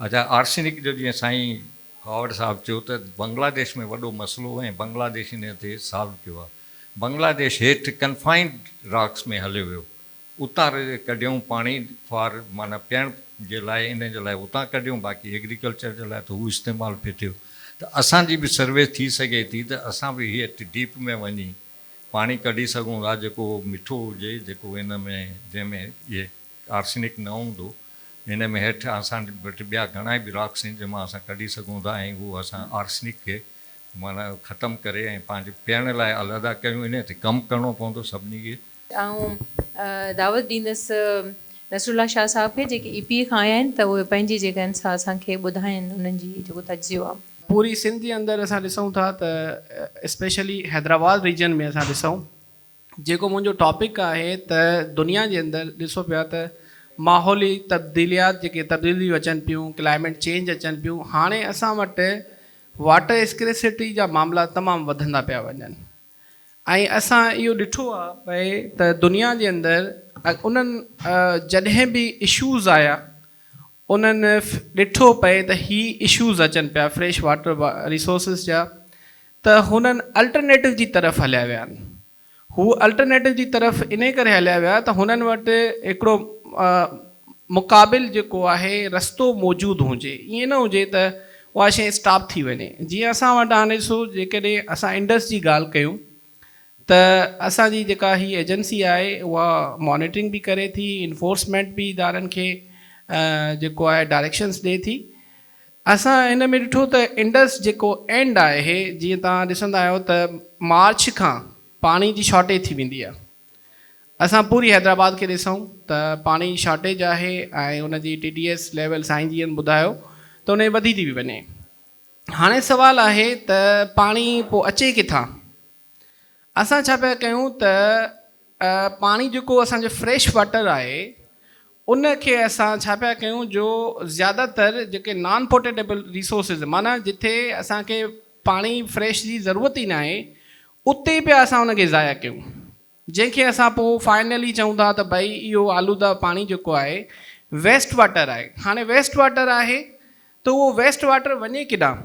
[SPEAKER 4] اڇا آرسينڪ جو جيئن سائين هاورڊ صاحب چيو ته بنگلاديش ۾ وڏو مسئلو هو ۽ بنگلاديش ان تي سالو ڪيو آهي. بنگلاديش هيٺ ڪنفائنڊ راڪس ۾ هليو ويو اتان ڪڍيائون پاڻي فار معنيٰ پيئڻ جي لاء ان جي لاء اتان ڪڍيائون باقي ايگريڪلچر جي لاء ته هو استعمال پئي ٿيو ته اسان جي به سروي ٿي سگهي ٿي ته اسان به هيٺ ڊيپ ۾ وڃي پاڻي ڪڍي سگهون ٿا جيڪو مٺو هجي جيڪو ان ۾ جنهن ۾ اهي آرسينڪ نه هوندو ان ۾ هيٺ اسان وٽ ٻيا گهڻا به راڪس آهن جنهن مان اسان ڪڍي سگهون ٿا ۽ اهو اسان آرسنڪ کي معنيٰ ختم ڪري ۽ پنهنجي پيئڻ لاء علحده ڪيون انهي تي ڪم ڪرڻو پوندو سڀني کي.
[SPEAKER 1] آئون دعوت ڏيندس نصرالله شاهه صاحب کي جيڪي اي پي اي کان آيا آهن ته اهي پنهنجي جيڪا آهن سا اسان کي ٻڌائين انهن جي جيڪو تجزيو آهي.
[SPEAKER 5] پوري سنڌ جي اندر اسان ڏسون ٿا ته اسپيشلي حيدرآباد ريجن ۾ اسان ڏسون جيڪو منهنجو ٽاپڪ آهي ته دنيا جي اندر ڏسو پيا ته ماحولي تبديليات جيڪي تبديليون اچن پيون ڪلائميٽ چينج اچن پيون هاڻي اسان وٽ واٽر اسڪريسٽي جا معاملا تمام وڌندا پيا وڃن ۽ اسان اهو ڏٺو آ پئي ته دنيا جي اندر انهن جڏهن به اشوز آيا انهن ڏٺو پئي ته هي اشوز اچن پيا فريش واٽر ريسورسز جا ته هنن الٽرنيٽو جي طرف هليا ويا آهن هو الٽرنيٽو جي طرف انهي ڪري هليا ويا ته هنن وٽ هڪڙو مقابل جيڪو آهي رستو موجود هجي ائين نه هجي ته اها شيء اسٽاپ ٿي وڃي جيئن اسان وٽ هاڻي ڏسو جيڪڏهن اسان انڊس جي ڳالهه ڪيون ته اسان جي جيڪا هي ايجنسي آهي اها مانيٽرنگ به ڪري ٿي انفورسمينٽ به ادارن کي جيڪو آهي ڊائريڪشنس ڏي ٿي اسان هن ۾ ڏٺو ته انڊس جيڪو اينڊ آهي جيئن توهان ڏسندا آهيو ته مارچ کان پاڻي جي شارٽيج ٿي ويندي آهي اسان پوري حيدرآباد کي ڏسون ته پاڻي جي شارٽيج آهي ۽ ان جي ٽي ڊي ايس ليول سائين جي ٻڌايو ته ان جي وڌي ٿي وڃي هاڻي سوال آهي ته پاڻي پوء اچي ڪٿان اسان ڇا پيا ڪيون ته پاڻي جيڪو اسان جو فريش واٽر آهي ان کي اسان ڇا پيا ڪيون جو زياده تر جيڪي نان پوٽيٽيبل ريسورسز معنيٰ جتي اسان کي پاڻي فريش جي ضرورت ئي ناهي اتي پيا اسان ان کي ضايع ڪيون جنهن کي اسان پوء فائنلي چئون ٿا ته ڀئي اهو آلوده پاڻي جيڪو آهي ويسٽ واٽر آهي. هاڻي ويسٽ واٽر آهي ته اهو ويسٽ واٽر وڃي ڪيڏانهن؟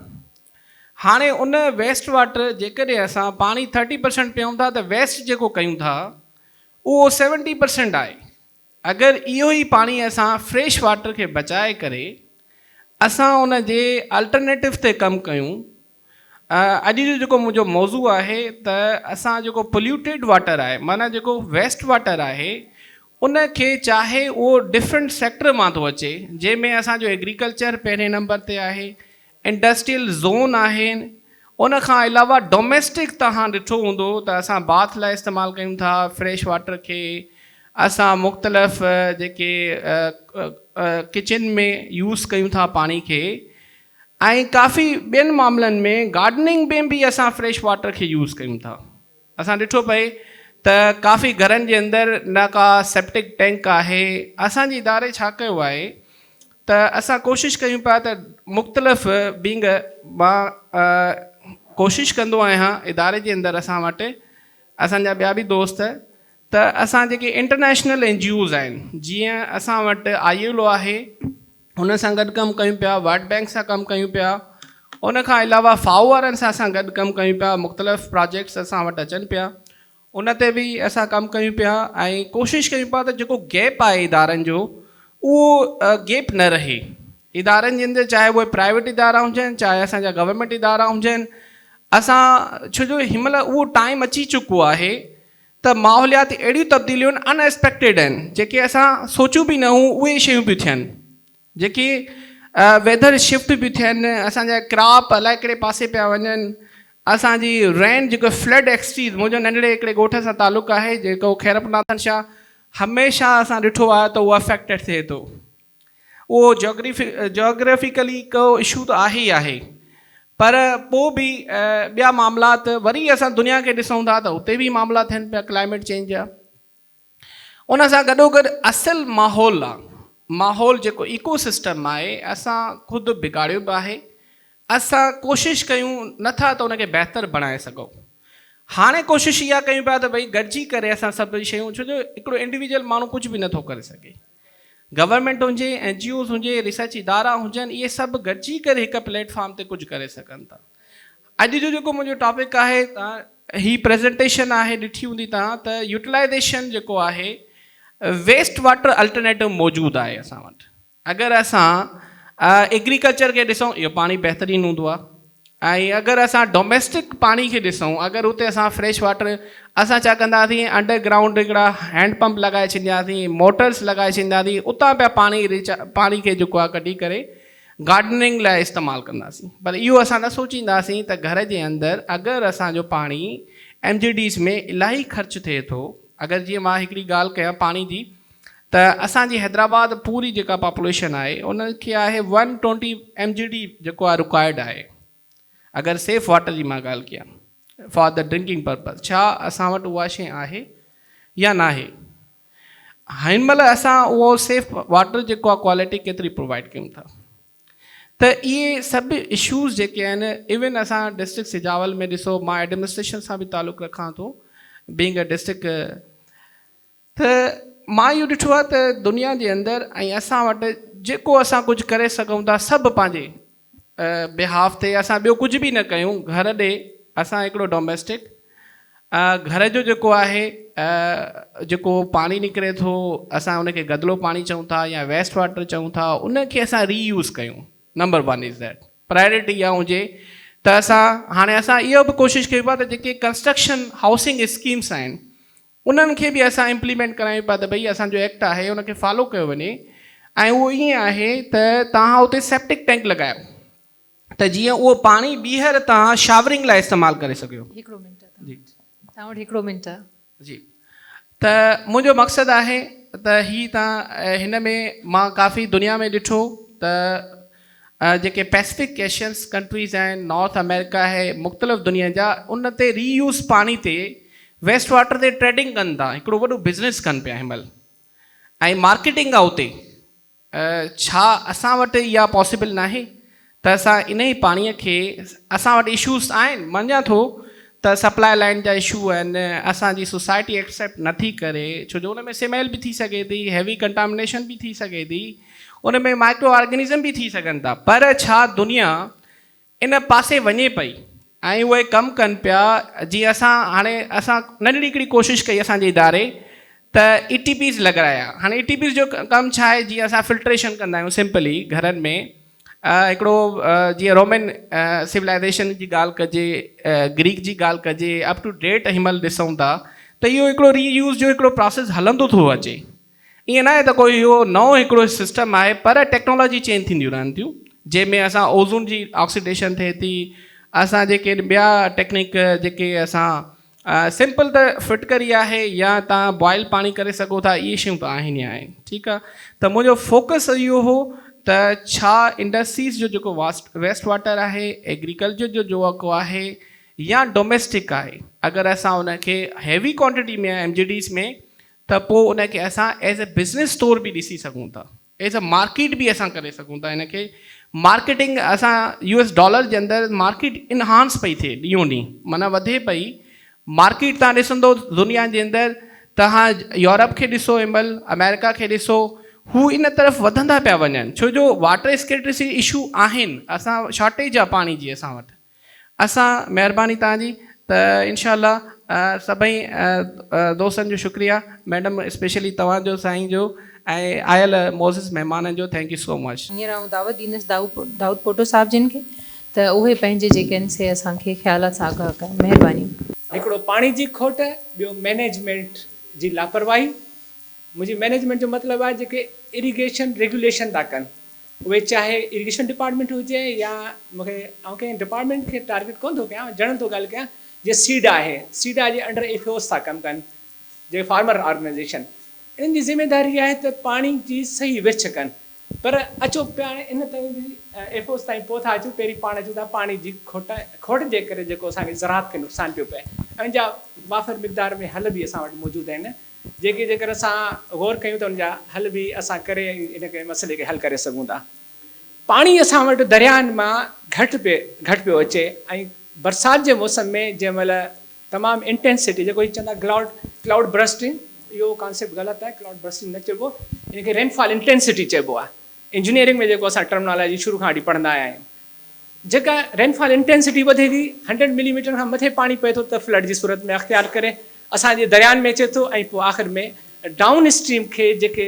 [SPEAKER 5] هاڻي ان ويسٽ واٽر جيڪڏهن اسان پاڻي ٿرٽي پرسنٽ پيئون ٿا ته ويسٽ جيڪو ڪيون ٿا اهو سيونٽي پرسنٽ آهي. اگر اهو ئي پاڻي اسان فريش واٽر کي بچائي ڪري اسان ان جي الٽرنيٽو تي ڪم ڪيون اڄ جو جيڪو منهنجو موضوع آهي ته اسان جيڪو پوليوٽيڊ واٽر آهي معنيٰ جيڪو ويسٽ واٽر آهي ان کي چاهي اهو ڊفرنٽ سيڪٽر مان ٿو اچي جنهن ۾ اسان جو ايگريڪلچر پهرين نمبر تي آهي انڊسٽريل زون آهن ان کان علاوه ڊوميسٽڪ توهان ڏٺو هوندو ته اسان باٿ لاء استعمال ڪيون ٿا فريش واٽر کي اسان مختلف جيڪي ڪچن ۾ يوز ڪيون ٿا پاڻي کي ۽ ڪافي ٻين معاملن ۾ گارڊننگ ۾ به اسان فريش واٽر کي يوز ڪيون ٿا اسان ڏٺو پئي ته ڪافي گهرن جي اندر نه ڪا سيپٽڪ ٽينڪ آهي اسان جي اداري ڇا ڪيو آهي ته اسان ڪوشش ڪيون پيا ته مختلف بينگ مان ڪوشش ڪندو آهيان اداري جي اندر اسان وٽ اسان جا ٻيا به دوست ته اسان جيڪي انٽرنيشنل اين جي اوز آهن جيئن اسان وٽ I L O آهي ان سان گڏ ڪم ڪيون پيا ورلڊ بينڪ سان ڪم ڪيون پيا ان کان علاوه فائو وارن سان اسان گڏ ڪم ڪيون پيا مختلف پراجيڪٽس اسان وٽ اچن پيا ان تي به اسان ڪم ڪيون پيا ۽ ڪوشش ڪيون پيا ته جيڪو گيپ آهي ادارن جو اهو گيپ نه رهي ادارن جي اندر چاهي اهي پرائيويٽ ادارا هجن چاهي اسان جا گورنمينٽ ادارا هجن اسان ڇو جو هن مهل اهو ٽائيم اچي چڪو آهي ته ماحولياتي اهڙيون تبديليون ان ايڪسپيڪٽيڊ آهن جيڪي اسان سوچيون به نه هون اهي شيون پيون ٿين جيڪي ويدر شفٽ پيون ٿين اسان جا ڪراپ الائي ڪهڙي پاسي پيا وڃن اسان جي رين جيڪو فلڊ ايڪسٽريز منهنجو ننڍڙي هڪڙي ڳوٺ سان تعلق آهي جيڪو خيرپور ناٿن شاهه هميشه اسان ڏٺو آهي ته اهو افيڪٽيڊ ٿئي ٿو اهو جاگرافيڪلي ڪو اشو ته آهي ئي آهي پر پوء به ٻيا معاملات وري اسان دنيا کي ڏسون ٿا ته اتي به معاملا ٿين پيا ڪلائميٽ چينج جا ان سان گڏو گڏ اصل ماحول آ ماحول جيڪو ايڪو سسٽم آهي اسان خود بگاڙيو به آهي اسان ڪوشش ڪيون نٿا ته ان کي بهتر بڻائي سگهون هاڻي ڪوشش اها ڪيون پيا ته ڀئي گڏجي ڪري اسان سڀ شيون ڇو جو هڪڙو انڊيويجل ماڻهو ڪجهه به نٿو ڪري سگهي گورنمينٽ هجي، اين جي اوز هجي، ريسرچ ادارا هجن اهي سڀ گڏجي ڪري هڪ پليٽ فارم تي ڪجهه ڪري سگهن ٿا. اڄ جو جيڪو منهنجو ٽاپڪ آهي تان هي پريزنٽيشن آهي ڏٺي هوندي تان ته يوٽيلائيزيشن جيڪو آهي ويسٽ واٽر الٽرنيٽو موجود آهي اسان وٽ اگر اسان ايگريڪلچر کي ڏسون اهو پاڻي بهترين هوندو آهي. ۽ اگر اسان ڊوميسٽڪ پاڻي کي ڏسون اگر اتي اسان فريش واٽر اسان ڇا ڪنداسين انڊر گرائونڊ هڪڙا هينڊ پمپ لڳائي ڇڏينداسين موٽرس لڳائي ڇڏينداسين اتان پيا پاڻي ريچا پاڻي کي جيڪو آهي ڪڍي ڪري گارڊننگ لاء استعمال ڪنداسين پر اهو اسان نه سوچينداسين ته گهر جي اندر اگر اسان جو پاڻي ايم جي ڊيز ۾ الاهي خرچ ٿئي ٿو اگر جيئن مان هڪڙي ڳالهه ڪيان پاڻي جي ته اسان جي حيدرآباد پوري جيڪا پاپوليشن آهي ان کي آهي one twenty M G D جيڪو آهي رڪوائرڊ آهي اگر سيف واٽر جي مان ڳالهه ڪيان فار the drinking purpose ڇا اسان وٽ اها شيء آهي يا ناهي هن مهل اسان اهو سيف واٽر جيڪو آهي ڪوالٽي ڪيتري پرووائڊ ڪيون ٿا ته اهي سڀ اشوز جيڪي آهن ايون اسان ڊسٽرڪٽ سجاول ۾ ڏسو مان ايڊمنسٽريشن سان به تعلق رکان ٿو بينگ اي ڊسٽرڪٽ ته مان اهو ڏٺو آهي ته دنيا جي اندر ۽ اسان وٽ جيڪو اسان ڪجهه ڪري سگهون ٿا سڀ پنهنجي بيهاف تي اسان ٻيو ڪجهه به نه ڪيون گهر ڏي اسان هڪڙو ڊوميسٽڪ گهر جو جيڪو آهي جيڪو پاڻي نڪري ٿو اسان ان کي گدلو پاڻي چئون ٿا يا ويسٽ واٽر چئون ٿا ان کي اسان ري يوز ڪيون number one is that priority اها هجي ته اسان هاڻي اسان اهو به ڪوشش ڪيون پيا ته جيڪي ڪنسٽرڪشن هائوسنگ اسڪيمس آهن انهن کي به اسان امپليمينٽ ڪرايون پيا ته ڀئي اسان جو ايڪٽ آهي ان کي فالو ڪيو وڃي ۽ اهو ائين آهي ته توهان اتي سيپٽڪ ٽينڪ لڳايو ته جيئن اهو پاڻي ٻيهر توهان شاورنگ لاء استعمال ڪري سگهيو.
[SPEAKER 1] هڪڙو منٽ آهي جي توهان وٽ هڪڙو منٽ آهي.
[SPEAKER 5] جي ته منهنجو مقصد آهي ته هي توهان هن ۾ مان ڪافي دنيا ۾ ڏٺو ته جيڪي پيسفڪ ايشينس ڪنٽريز آهن نارٿ آمريڪا آهي مختلف دنيا جا ان تي ري يوز پاڻي تي ويسٽ واٽر تي ٽريڊنگ ڪن ٿا هڪڙو وڏو بزنس ڪن پيا هن مهل ۽ مارڪيٽنگ آهي اتي ڇا اسان وٽ اها پاسيبل ناهي ته اسان انهي پاڻي کي اسان وٽ اشوز آهن مڃان ٿو ته سپلاء لائن جا اشو آهن اسان جي سوسائٽي ايڪسيپٽ نٿي ڪري ڇو جو ان ۾ سميل به ٿي سگهي ٿي هيوي ڪنٽامنيشن به ٿي سگهي ٿي ان ۾ مائڪرو آرگنزم به ٿي سگهن ٿا پر ڇا دنيا ان پاسي وڃي پئي ۽ اهي ڪم ڪن پيا جيئن اسان هاڻي اسان ننڍڙي هڪڙي ڪوشش ڪئي اسان جي اداري ته اي ٽي پيز لڳرايا هاڻي اي ٽي پيز جو ڪم ڇا آهي جيئن اسان فلٽريشن ڪندا آهيون سمپلي گهرن ۾ هڪڙو جيئن رومن سولائزيشن جي ڳالهه ڪجي گريڪ جي ڳالهه ڪجي اپ ٽو ڊيٽ هن مهل ڏسون ٿا ته اهو هڪڙو ري يوز جو هڪڙو پراسيس هلندو ٿو اچي ائين ناهي ته ڪوئي اهو نئون هڪڙو سسٽم آهي پر ٽيڪنالاجي چينج ٿينديون رهن ٿيون جنهن ۾ اسان اوزون جي آڪسيڊيشن ٿئي ٿي اسان جيڪي ٻيا ٽيڪنيڪ جيڪي اسان سمپل ته ڦٽڪري آهي يا تان بوائل پاڻي ڪري سگهو ٿا اهي شيون ته آهن ئي آهن ٺيڪ آهي ته منهنجو فوڪس اهو هو ته ڇا انڊسٽريز جو جيڪو ويسٽ واٽر آهي ايگريڪلچر جو جيڪو آهي يا ڊوميسٽڪ آهي اگر اسان ان کي هيوي ڪوانٽٽي ۾ ايم جي ڊيز ۾ ته پوء ان کي اسان ايز اي بزنس طور به ڏسي سگهون ٿا ايز اي مارڪيٽ به اسان ڪري سگهون ٿا ان کي مارڪيٽنگ اسان يو ايس ڊالر جي اندر مارڪيٽ انهانس پئي ٿئي ڏينهون ڏينهن معنيٰ وڌي پئي مارڪيٽ تان ڏسندو دنيا جي اندر تهان يورپ کي ڏسو هن مهل آمريڪا کي ڏسو هو ان طرف وڌندا پيا وڃن ڇو جو واٽر اسڪيرٽسي اشو آهن اسان شارٽيج آهي پاڻي جي اسان وٽ اسان مهرباني توهان جي ته انشاء الله سڀئي دوستن جو شڪريه ميڊم اسپيشلي توهان جو سائين جو ۽ آيل معزز مهمانن جو thank you سو مچ.
[SPEAKER 1] هينئر آئون دعوت ڏيندس دائود پوٽو صاحب جن کي ته اهي پنهنجي جيڪي آهن سي اسان کي خيالات سان آگاهه ڪن. مهرباني.
[SPEAKER 6] هڪڙو پاڻي جي کوٽ، ٻيو مئنيجمينٽ جي لاپرواهي. منهنجي مئنيجمينٽ جو مطلب آهي جيڪي اريگيشن ريگيوليشن ٿا ڪن اهي چاهي اريگيشن ڊپارٽمينٽ هجي يا مون کي آئون ڪنهن ڊپارٽمينٽ کي ٽارگيٽ ڪونه ٿو ڪيان جنرل ٿو ڳالهه ڪيان جيئن سيڊا آهي سيڊا جي انڊر ايف اوز ٿا ڪم ڪن جيڪي فارمر آرگنائيزيشن انهن جي ذميداري آهي ته پاڻي جي صحيح ورڇ ڪن پر اچو پاڻ ان تائين به ايف اوز تائين پوء ٿا اچون پهرين پاڻ اچون ٿا پاڻي جي کوٽ کوٽ جي ڪري جيڪو اسان کي زراعت کي نقصان پيو پئي ۽ ان جا وافر مقدار ۾ حل به اسان وٽ موجود آهن جيڪي جيڪر اسان غور ڪيون ته ان جا حل به اسان ڪري ان کي مسئلي کي حل ڪري سگهون ٿا. پاڻي اسان وٽ درياهن مان گهٽ پي گهٽ پيو اچي ۽ برسات جي موسم ۾ جنهن مهل تمام انٽينسٽي جيڪو هي چوندا ڪلائوڊ ڪلائوڊ برسٽنگ اهو ڪانسيپٽ غلط آهي ڪلائوڊ برسٽنگ نه چئبو ان کي رين فال انٽينسٽي چئبو آهي انجنيئرنگ ۾ جيڪو اسان ٽرمنالاجي شروع کان وٺي پڙهندا آيا آهيون جيڪا رين فال انٽينسٽي وڌي ٿي، هنڊريڊ ملي ميٽر کان مٿي پاڻي پئي ٿو ته فلڊ جي صورت ۾ اختيار ڪري اسان جي دريائن ۾ اچي ٿو ۽ پوء آخر ۾ ڊائون اسٽريم کي جيڪي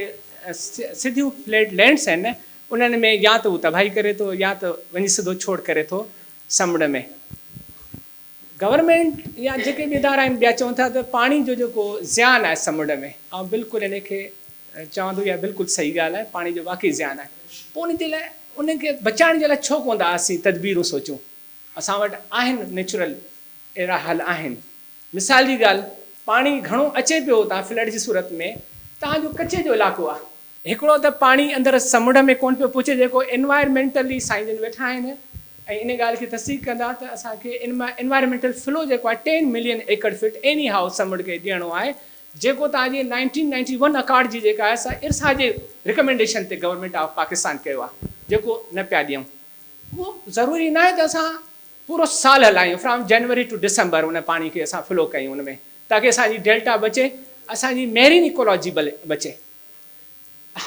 [SPEAKER 6] سڌيون فليٽ لينڊس آهن انهن ۾ يا ته هو تباهي ڪري ٿو يا ته وڃي سڌو ڇوڙ ڪري ٿو. سمنڊ ۾. گورنمينٽ يا جيڪي به ادارا آهن ٻيا چون ٿا ته پاڻي جو جيڪو زيان آهي سمنڊ ۾ آئون بلڪل ان کي چوان ٿو اها بلڪل صحيح ڳالهه آهي پاڻي جو واقعي زيان آهي پوء ان جي لاء ان کي بچائڻ جي لاء ڇو ڪونه ٿا اسين تدبيرون سوچون اسان وٽ آهن نيچرل اهڙا حل آهن مثال جي ڳالهه پاڻي گهڻو اچي پيو اتان فلڊ جي صورت ۾ تان جو ڪچي جو علائقو آهي هڪڙو ته پاڻي اندر سمنڊ ۾ ڪونه پيو پهچي جيڪو انوائرمينٽلي سائين جن ويٺا آهن ۽ ان ڳالهه کي تصديق ڪندا ته اسان کي انوائرمينٽل فلو جيڪو آهي ten million acre feet anyhow سمنڊ کي ڏيڻو آهي جيڪو توهان جي نائنٽين نائنٽي ون اڪارڊ جي جيڪا آهي سا ارسا جي رڪمينڊيشن تي گورنمينٽ آف پاڪستان ڪيو آهي جيڪو نه پيا ڏيون اهو ضروري ناهي ته اسان پورو سال هلايون فرام جنوري ٽو ڊسمبر ان پاڻي کي اسان فلو ڪيون ان ۾ تاڪه اسان جي ڊيلٽا بچي اسان جي ميرين ايڪولاجي بچي.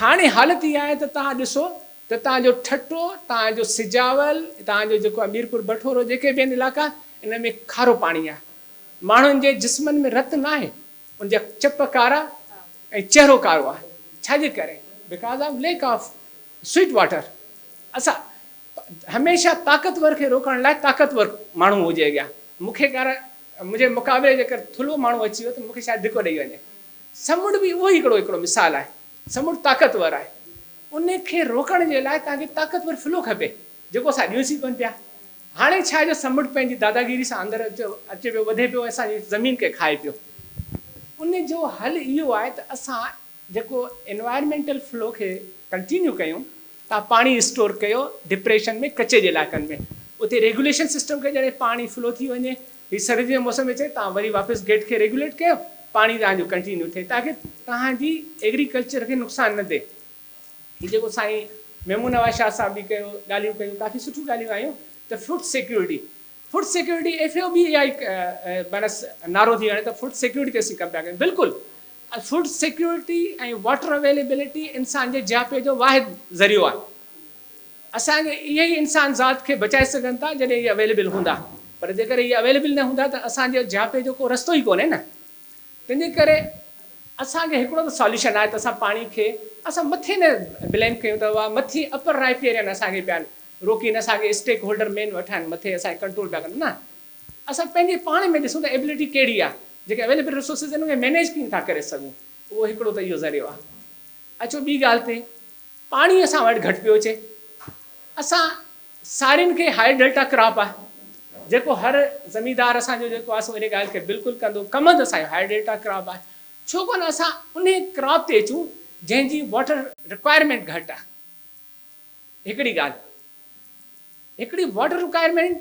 [SPEAKER 6] هاڻي حالت اها آهي ته توهان ڏسو ته توهان جو ٺٽو، توهان جو سجاول، توهان جو جيڪو آهي ميرپور بٺورو جيڪي به آهن علائقا ان ۾ کارو پاڻي آهي. ماڻهن جي جسمن ۾ رت ناهي، ان جا چپ ڪارا ۽ چهرو ڪارو آهي. ڇا جي ڪري؟ Because of lack of sweet water. اسان هميشه طاقتور کي روڪڻ لاء طاقتور ماڻهو هجي اڳيان. مون کي ڪر منهنجي مقابلي جيڪر ٿلهو ماڻهو اچي ويو ته مون کي شايد ڌڪو ڏئي وڃي. سمنڊ به اهو ئي هڪڙو هڪڙو مثال آهي. سمنڊ طاقتور آهي. ان کي روڪڻ جي لاء توهان کي طاقتور فلو کپي، جيڪو اسان ڏيون سين ڪونه پيا. هاڻي ڇا آهي جو سمنڊ پنهنجي داداگيري سان اندر اچي پيو، وڌي پيو ۽ اسان جي زمين کي کائي پيو. ان جو حل اهو آهي ته اسان جيڪو انوائرمينٽل فلو کي ڪنٽينيو ڪيون، توهان پاڻي اسٽور ڪيو ڊپريشن ۾ ڪچي جي علائقن ۾ اتي ريگيوليشن سسٽم کي جڏهن پاڻي فلو ٿي وڃي هي سردي جي موسم اچي توهان وري واپس گيٽ کي ريگيوليٽ ڪيو پاڻي توهان جو ڪنٽينيو ٿئي تاڪه توهان جي ايگريڪلچر کي نقصان نه ٿئي هي جيڪو سائين محمود نواز شاهه صاحب به ڪيو ڳالهيون ڪيون ڪافي سٺيون ڳالهيون آيون ته food security food security F A O به اها ئي معنيٰ نعرو ٿي هڻي ته فوڊ سيڪيورٽي تي اسين ڪم پيا ڪيون بلڪل فوڊ سيڪيورٽي ۽ واٽر اويليبلٽي انسان جي جياپي جو واحد ذريعو آهي اسان کي اهي ئي انسان ذات کي بچائي سگهن ٿا جڏهن اهي اويليبل هوندا پر جيڪڏهن اهي اويليبل نه هوندا ته اسان جي جياپي جو ڪو رستو ئي ڪونهي نه تنهنجي ڪري اسان کي هڪڙو ته ساليوشن آهي ته اسان پاڻي کي اسان مٿي نه بليم ڪيون ته اها مٿي اپر رائپيرين اسان کي پيا روڪين اسان کي اسٽيڪ هولڊر مين ويٺا آهن مٿي اسان کي ڪنٽرول پيا ڪن نه اسان پنهنجي پاڻ ۾ ڏسون ته ايبلٽي ڪهڙي آهي جيڪي اويليبل ريسورسز آهن ان کي مينيج ڪيئن ٿا ڪري سگهون اهو هڪڙو ته اهو ذريعو آهي اچو ٻي ڳالهه تي پاڻي اسان وٽ گهٽ پيو اچي اسان سارين کي هائي ڊيلٽا ڪراپ آهي جيڪو هر زميندار اسان جو جيڪو آهي سو ان ڳالهه کي بلڪل ڪندو ڪمند اسان جو هائي ڊيلٽا ڪراپ آهي ڇو ڪونه اسان انهي ڪراپ تي اچون جنهن جي واٽر رڪوائرمينٽ گهٽ آهي هڪڙي ڳالهه هڪڙي واٽر رڪوائرمينٽ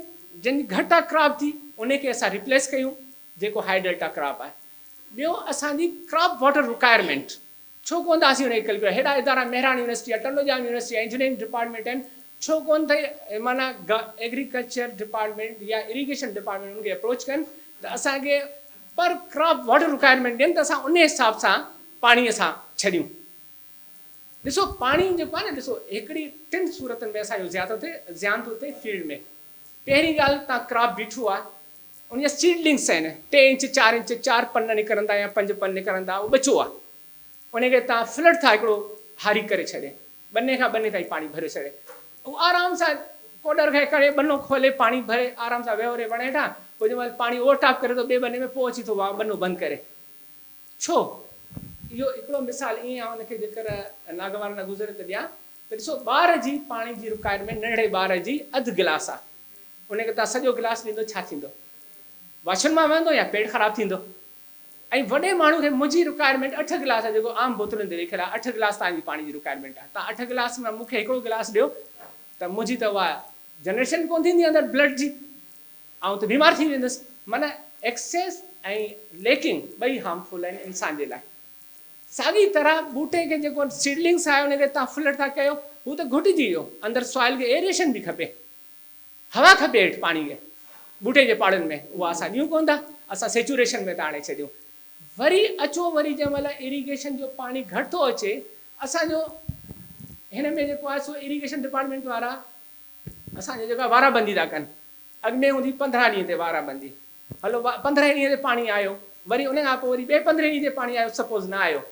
[SPEAKER 6] جنهن جي گهٽ آ ڪراپ جي انهي کي اسان ريپليس ڪيون جيڪو هائي ڊيلٽا ڪراپ آهي ٻيو اسان جي ڪراپ واٽر رڪوائرمينٽ ڇو ڪونه ٿا اسين ان کي ڪلڪيوليٽ هيڏا ادارا مهراڻ يونيورسٽي آهي ٽنڊوڄام يونيورسٽي آهي انجنيئرنگ ڊپارٽمينٽ آهن ڇو ڪونه ٿا معنيٰ ايگريڪلچر ڊپارٽمينٽ يا اريگيشن ڊپارٽمينٽ انهن کي اپروچ ڪن ته اسان کي پر ڪراپ واٽر رڪوائرمينٽ ڏين ته اسان انهي حساب سان پاڻي اسان ڇڏيون. ڏسو پاڻي جيڪو آهي نه ڏسو هڪڙي ٽن صورتن ۾ اسان جو زيان ٿو ٿئي زيان ٿو ٿئي فيلڊ ۾ پهرين ڳالهه تان ڪراپ بيٺو آهي ان جا سيڊلنگس آهن ٽي انچ چار انچ چار پن نڪرندا يا پنج پن نڪرندا اهو ٻچو آهي ان کي تان فلڊ ٿا هڪڙو هاري ڪري ڇڏي ٻني کان ٻني تائين پاڻي ڀريو ڇڏي اهو آرام سان ڪوڏر کي کڻي ٻنو کولي پاڻي ڀري آرام سان ويهو رهي وڻ هيٺان پوء جنهن مهل پاڻي اوور ٽاپ ڪري ٿو ٻئي ٻني ۾ پوء اچي ٿو ٻنو بند ڪري ڇو؟ اهو هڪڙو مثال ائين آئون ان کي جيڪر ناگوار نه گذري ته ڏيان ته ڏسو ٻار جي پاڻي جي رڪوائرمينٽ ننڍڙي ٻار جي اڌ گلاس آ ان کي توهان سڄو گلاس ڏيندو ڇا ٿيندو؟ واشن مان وهندو يا پيٽ خراب ٿيندو؟ ۽ وڏي ماڻهو کي منهنجي رڪوائرمينٽ اٺ گلاس آ جيڪو عام بوتلن تي لکيل آ اٺ گلاس توهان جي پاڻي جي رڪوائرمينٽ آ توهان اٺ گلاس مان مون کي هڪڙو گلاس ڏيو ته منهنجي ته اها جنريشن ڪونه ٿيندي اندر بلڊ جي. آئون ته بيمار ٿي ويندس. معنيٰ ايڪسيس ۽ ليڪنگ ٻئي هارمفل آهن انسان جي لاء. ساڳي طرح ٻوٽي کي جيڪو سيڊلنگس آهي ان کي توهان فلڊ ٿا ڪيو هو ته گهٽجي ويو اندر سوائل کي ايئريشن به کپي هوا کپي هيٺ پاڻي کي ٻوٽي جي پاڙن ۾ اها اسان ڏيون ڪونه ٿا اسان سيچوريشن ۾ ٿا آڻي ڇڏيون وري اچو وري جنهن مهل ايريگيشن جو پاڻي گهٽ ٿو اچي اسان جو هن ۾ جيڪو آهي سو ايريگيشن ڊپارٽمينٽ وارا اسان جو جيڪو آهي وارا بندي ٿا ڪن اڳ ۾ هوندي 15 ڏينهن تي وارا بندي هلو 15 ڏينهن تي پاڻي آيو وري ان کان پوء وري ٻئي 15 ڏينهن تي پاڻي آيو سپوز نه آيو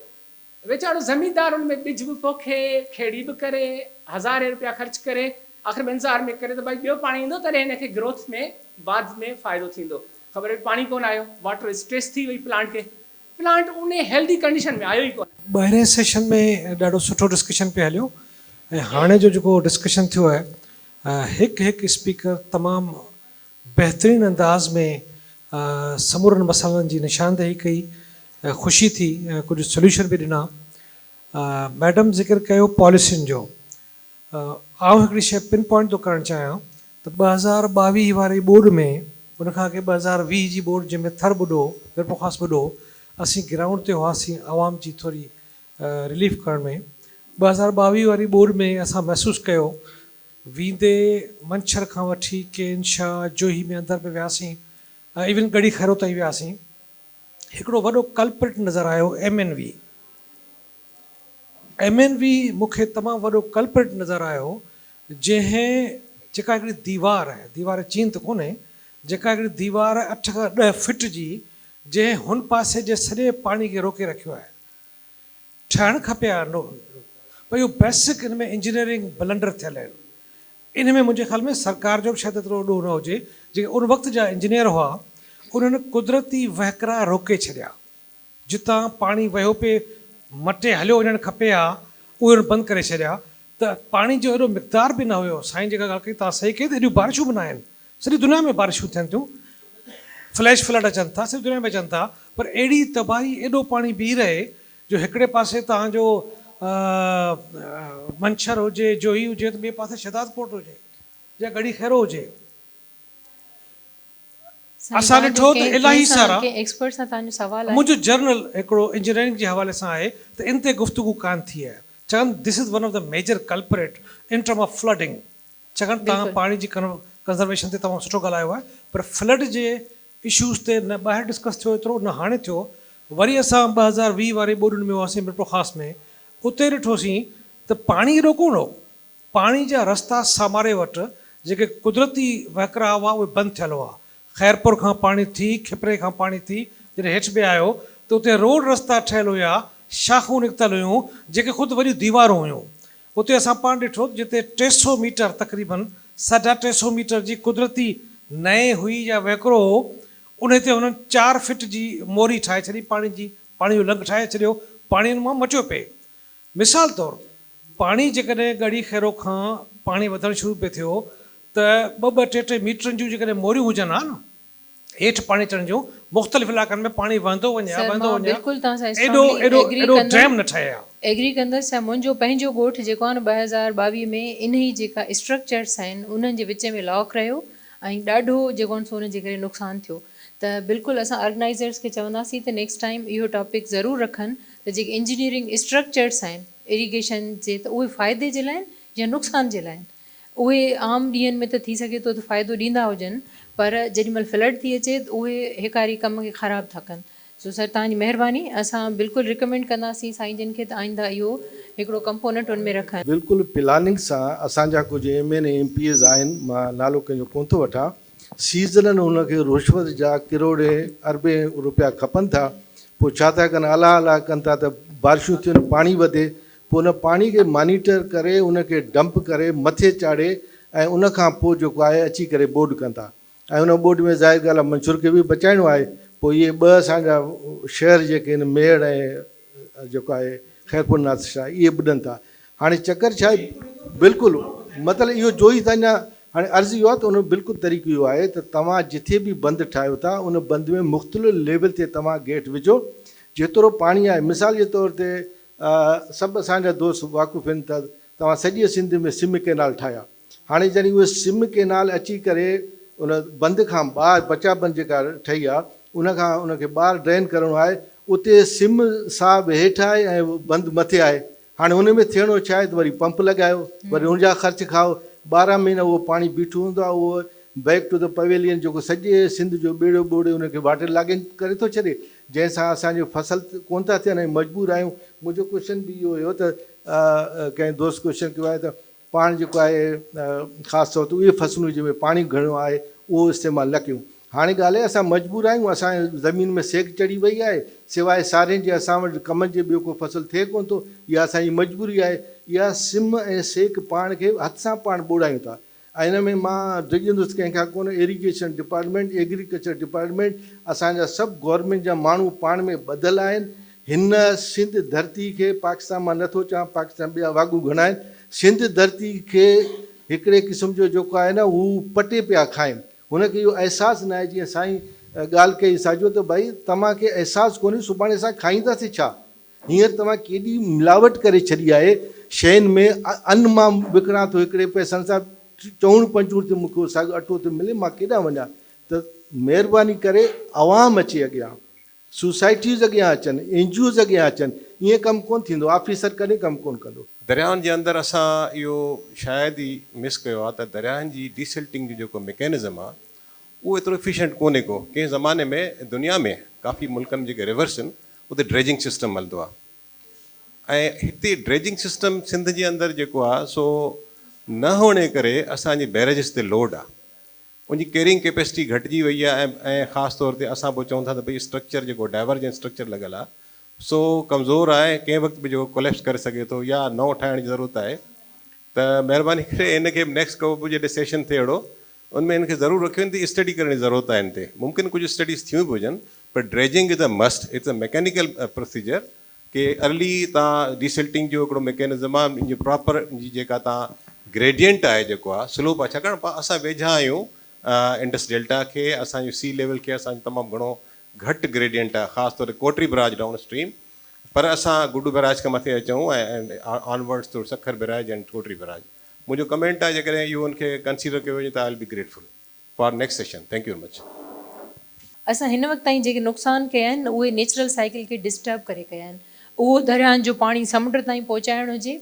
[SPEAKER 6] ويچارو زميندار ان ۾ ٻج به پوکي کيڙي به ڪري هزارين روپيا خرچ ڪري آخر ۾ انتظار ۾ ڪري ته ڀائي ٻيو پاڻي ايندو تڏهن هن کي گروٿ ۾ بعد ۾ فائدو ٿيندو. خبر پئي پاڻي ڪونه آيو، واٽر اسٽريس ٿي وئي پلانٽ کي، پلانٽ انهي هيلدي ڪنڊيشن ۾ آيو ئي ڪونه.
[SPEAKER 7] ٻاهرين سيشن ۾ ڏاڍو سٺو ڊسڪشن پئي هليو ۽ هاڻي جو جيڪو ڊسڪشن ٿيو آهي هڪ هڪ اسپيڪر تمام بهترين انداز ۾ سمورن مسئلن جي نشاندهي ڪئي ۽ خوشي ٿي ۽ ڪجهه سوليوشن به ڏنا. ميڊم ذڪر ڪيو پاليسين جو آئون هڪڙي شيء پن پوائنٽ ٿو ڪرڻ چاهيان ته 2022 واري ٻوڏ ۾ ان کان اڳي 2020 جي ٻوڏ جنهن ۾ ٿر ٻڏو ميرپورخاص ٻڏو اسين گرائونڊ تي هئاسين عوام جي ٿوري رليف ڪرڻ ۾ 2022 واري ٻوڏ ۾ اسان محسوس ڪيو ويندي منڇر کان وٺي ڪين شاهه جوهي ۾ اندر به وياسين ۽ ايون ڳڙهي خيرو تائين وياسين. هڪڙو وڏو ڪلپرٽ نظر آيو M N V. M N V مون کي تمام وڏو ڪلپرٽ نظر آيو جنهن جيڪا هڪڙي ديوار آهي ديوار چين ته ڪونهي جيڪا هڪڙي ديوار اٺ کان ڏهه فٽ جي جنهن هن پاسي جي سڄي پاڻي کي روڪي رکيو آهي. ٺهڻ کپي ها نو پر اهو بيسڪ ان ۾ انجنيئرنگ بلنڊر ٿيل آهن ان ۾ منهنجي خيال ۾ سرڪار جو به شايد ايترو ڏوهه نه هجي جيڪي ان وقت جا انجنيئر هئا انهن قدرتي وهڪرا روڪي ڇڏيا جتان پاڻي وهيو پئي مٽي هليو وڃڻ کپي ها اهي انهن بند ڪري ڇڏيا ته پاڻي جو ايڏو مقدار به نه هيو. سائين جيڪا ڳالهه ڪئي توهان صحيح ڪئي ته ايڏيون بارشون به نه آهن. سڄي دنيا ۾ بارشون ٿين ٿيون. فليش فلڊ اچن ٿا سڄي دنيا ۾ اچن ٿا پر اهڙي تباهي ايڏو پاڻي بيهي رهي جو هڪڙي پاسي توهان جو منڇر هجي جوهي هجي ته ٻئي پاسي شهدادڪوٽ هجي يا ڳڙهي خيرو هجي.
[SPEAKER 1] سائين
[SPEAKER 7] اسان
[SPEAKER 1] توهان جو
[SPEAKER 7] ڏٺو ته
[SPEAKER 1] ڪنهن
[SPEAKER 7] الاهي
[SPEAKER 1] ڪنهن سان
[SPEAKER 7] سارا
[SPEAKER 1] ڪنهن ايڪسپرٽ سان توهان جو سوال آهي؟
[SPEAKER 7] منهنجو جرنل هڪڙو انجنيئرنگ جي حوالي سان آهي ته ان تي گفتگو ڪانه ٿي آهي ڇاڪاڻ this is one of the major culprit in term of flooding ڇاڪاڻ توهان
[SPEAKER 1] بلڪل.
[SPEAKER 7] پاڻي جي ڪنزرويشن تي تمام سٺو ڳالهايو آهي پر فلڊ جي اشوز تي نه ٻاهر ڊسڪس ٿيو ايترو نه هاڻي ٿيو وري اسان 2020 واري ٻوڏن ۾ هئاسين ميرپورخاص ۾ اتي ڏٺوسين ته پاڻي ايڏو ڪونه هو پاڻي جا رستا ساماري وٽ جيڪي قدرتي وهڪرا هئا اهي بند ٿيل هئا. خيرپور کان پاڻي ٿي، کپري کان پاڻي ٿي جڏهن هيٺ به آيو ته اتي روڊ رستا ٺهيل هيا، شاخون نڪتل هيون جيڪي خود وڏيون ديوارون هيون. اتي اسان پاڻ ڏٺو ته جتي 300 ميٽر تقريبن ساڍا 300 ميٽر جي قدرتي نئين هئي يا وهڪرو هو انهي تي هنن چار فٽ جي موري ٺاهي ڇڏي پاڻي جي پاڻي جو لنگهه ٺاهي ڇڏيو پاڻي ان مان مٽيو پئي. مثال طور پاڻي جيڪڏهن ڳڙهي خيرو کان پاڻي وڌڻ شروع پئي ٿيو ته ٻه ٻه ٽي ٽي ميٽرن جون جيڪڏهن موريون هجن ها نه هيٺ پاڻي چڙهڻ جون مختلف علائقن ۾ پاڻي وهندو وڃي ها
[SPEAKER 1] سر
[SPEAKER 7] وهندو
[SPEAKER 1] مان
[SPEAKER 7] وڃي ها
[SPEAKER 1] بلڪل توهان سان
[SPEAKER 7] ايڏو
[SPEAKER 1] اسٽرانگلي
[SPEAKER 7] ايڏو
[SPEAKER 1] ايگري
[SPEAKER 7] ايڏو
[SPEAKER 1] ڪندم
[SPEAKER 7] ڊيم نه ٺهي ها.
[SPEAKER 1] ايگري ڪندس ۽ منهنجو پنهنجو ڳوٺ جيڪو آهي نه 2022 ۾ انهي جيڪا اسٽرڪچرس آهن انهن جي وچ ۾ لاڪ رهيو ۽ ڏاڍو جيڪو آهن سو ان جي ڪري نقصان ٿيو ته بلڪل اسان آرگنائيزرس کي چونداسين ته نيڪسٽ ٽائيم اهو ٽاپڪ ضرور رکن ته جيڪي انجنيئرنگ اسٽرڪچرس آهن اريگيشن جي ته اهي فائدي جي لاء آهن يا نقصان جي لاء آهن. اهي عام ڏينهن ۾ ته ٿي سگهي ٿو ته فائدو ڏيندا هجن پر جيڏي مهل فلڊ ٿي اچي ته اهي هيڪاري ڪم کي خراب ٿا ڪن. سو سر توهان جي مهرباني اسان بلڪل ريڪمينڊ ڪنداسين سائين جن کي ته آئنده اهو هڪڙو ڪمپوننٽ ان ۾ رکن.
[SPEAKER 3] بلڪل پلاننگ سان اسان جا ڪجهه M N A M P As آهن مان نالو ڪنهن جو ڪونه ٿو وٺان سيزنن هن کي رشوت جا ڪروڙين اربين روپيا کپن ٿا پوء ڇا ٿا ڪن الله الله ڪن ٿا ته بارشون ٿين پاڻي وڌي پوء ان پاڻي کي مانيٽر ڪري ان کي ڊمپ ڪري مٿي چاڙهي ۽ ان کان پوء جيڪو آهي اچي ڪري ٻوڏ ڪن ٿا ۽ ان ٻوڏ ۾ ظاهر ڳالهه آهي منڇر کي به بچائڻو آهي پوء اهي ٻه اسان جا شهر جيڪي آهن ميهڙ ۽ جيڪو آهي خيرپور ناٿ شاهه اهي ٻڏن ٿا هاڻي چڪر ڇا آهي بلڪل مطلب اهو جو ئي ته اڃا هاڻي عرض اهو آهي ته ان جو بلڪل طريقو اهو آهي ته توهان جٿي به بند ٺاهيو ٿا ان بند ۾ مختلف ليول تي توهان گيٽ وجهو جيترو پاڻي آهي مثال جي طور تي سڀ اسان جا دوست واقف آهن ته توهان سڄي سنڌ ۾ سم ڪينال ٺاهيا هاڻي جڏهن اهي سم ڪينال اچي ڪري ان بند کان ٻاهر بچا بند جيڪا ٺهي آهي ان کان ان کي ٻاهر ڊرين ڪرڻو آهي اتي سم صاحب هيٺ آهي ۽ بند مٿي آهي هاڻي ان ۾ ٿيڻو ڇا آهي ته وري پمپ لڳايو وري ان جا خرچ کائو 12 مهينا اهو پاڻي بيٺو هوندو آهي اهو بيڪ ٽو the pavilion جيڪو سڄي سنڌ جو ٻيڙو ٻوڙي ان کي واٽر لاگنگ ڪري ٿو ڇڏي جنهن سان اسان جو فصل ڪونه ٿا ٿين ۽ مجبور آهيون منهنجو ڪوشچن به اهو هيو ته ڪنهن دوست ڪوشچن ڪيو آهي ته پاڻ جيڪو آهي خاص طور تي اهي فصلون جنهن ۾ پاڻي گهڻو آهي اهو استعمال نه ڪيون. هاڻي ڳالهه آهي اسان مجبور آهيون، اسان جي زمين ۾ سيڪ چڙهي وئي آهي، سواء سارين جي اسان وٽ ڪمند جي ٻيو ڪو فصل ٿئي ڪونه ٿو، اها اسان جي مجبوري آهي، اها سم ۽ سيڪ پاڻ کي هٿ سان پاڻ ٻوڙايون ٿا ۽ ان ۾ مان ڊڄندس ڪنهن کان ڪونه، ايريگيشن ڊپارٽمينٽ، ايگريڪلچر ڊپارٽمينٽ، اسان جا سڀ گورنمينٽ جا ماڻهو پاڻ ۾ ٻڌل آهن، هن سنڌ ڌرتي کي پاڪستان مان نٿو چوان پاڪستان ٻيا واڳون گهڻا آهن، سنڌ ڌرتي کي هڪڙي قسم جو جيڪو آهي نه هو پٽي پيا کائن، هن کي اهو احساس ناهي جيئن سائين ڳالهه ڪئي ساجو ته ڀائي توهان کي احساس ڪونهي سڀاڻي اسان کائينداسين ڇا؟ هينئر توهان ڪيڏي ملاوٽ ڪري ڇڏي آهي شين ۾ ان مان وڪڻان ٿو هڪڙي پئسن سان چئوڻ پنجوڻ تي مون کي اهو ساڳيو اٽو ٿو ملي مان ڪيڏانهن وڃان ته مهرباني ڪري عوام اچي اڳيان سوسائٽيز اڳيان اچن، اين جي اوز اڳيان اچن، ائين ڪم ڪونه ٿيندو، آفيسر ڪڏهن ڪم ڪونه ڪندو.
[SPEAKER 8] درياهن جي اندر اسان اهو شايد ئي مس ڪيو آهي ته درياهن جي ڊيسلٽنگ جو جيڪو ميڪينزم آهي اهو ايترو افيشنٽ ڪونهي ڪو. ڪنهن زماني ۾ دنيا ۾ ڪافي ملڪن ۾ جيڪي ريورس آهن اتي ڊريجنگ سسٽم هلندو آهي ۽ هتي ڊريجنگ سسٽم سنڌ جي اندر جيڪو آهي سو نه هئڻ جي ڪري اسان جي بئريجز تي لوڊ آهي ان جي ڪيرينگ ڪيپيسٽي گهٽجي وئي آهي ۽ خاص طور تي اسان پوء چئون ٿا ته ڀئي اسٽرڪچر جيڪو ڊائيورجنٽ اسٽرڪچر لڳل آهي سو ڪمزور آهي ڪنهن وقت به جيڪو ڪوليپس ڪري سگهي ٿو يا نئون ٺاهڻ جي ضرورت آهي ته مهرباني ڪري ان کي نيڪسٽ ڪو به جڏهن سيشن ٿئي اهڙو ان ۾ ان کي ضرور رکيو ان تي اسٽڊي ڪرڻ جي ضرورت آهي ان تي ممڪن ڪجهه اسٽڊيز ٿيون به هجن پر dredging is a must it's a mechanical procedure K early تان ڊيسلٽنگ جو هڪڙو ميڪينزم آهي ان جي پراپر ان جي جيڪا تان گريڊينٽ آهي جيڪو آهي سلوپ آهي ڇاڪاڻ اسان ويجها آهيون انڊس ڊيلٽا کي اسان جو سي ليول کي اسان جو تمام گهڻو گهٽ گريڊينٽ آهي خاص طور تي ڪوٽري براج ڊائون اسٽريم پر اسان گڊو بئراج کان مٿي اچون ۽ onwards through Sukkur barrage and Kotri barrage منهنجو ڪمينٽ آهي جيڪڏهن اهو ان کي ڪنسيڊر ڪيو وڃي ته I will be grateful. For next session thank you very much.
[SPEAKER 1] اسان هن وقت تائين جيڪي نقصان ڪيا آهن اهي نيچرل سائيڪل کي ڊسٽرب ڪري ڪيا آهن. اهو درياهن جو پاڻي سمنڊ تائين پهچائڻ هجي،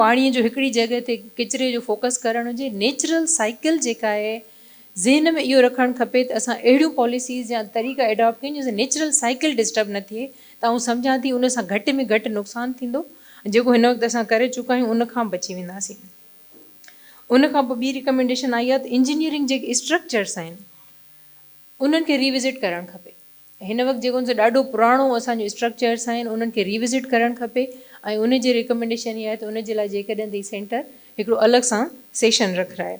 [SPEAKER 1] پاڻي جو هڪڙي جڳهه تي ڪچري جو فوڪس ڪرڻ هجي، نيچرل سائيڪل جيڪا آهي ذهن ۾ اهو رکڻ کپي ته اسان اهڙيون پاليسيز يا طريقا اڊاپٽ ڪيون جنهن سان نيچرل سائيڪل ڊسٽرب نه ٿئي ته آئون سمجهان ٿي ان سان گهٽ ۾ گهٽ نقصان ٿيندو جيڪو هن وقت اسان ڪري چڪا آهيون ان کان بچي وينداسين. ان کان پوء ٻي ريڪمينڊيشن آئي آهي ته انجنيئرنگ جيڪي اسٽرڪچرس آهن انهن کي ري وزٽ ڪرڻ کپي. هن وقت جيڪو سو ڏاڍو پراڻو اسان جو اسٽرڪچرس آهن انهن کي ري وزٽ ڪرڻ کپي ۽ ان جي ريڪمينڊيشن اها آهي ته ان جي لاء جيڪڏهن ته هي سينٽر هڪڙو الڳ سان سيشن رکرائي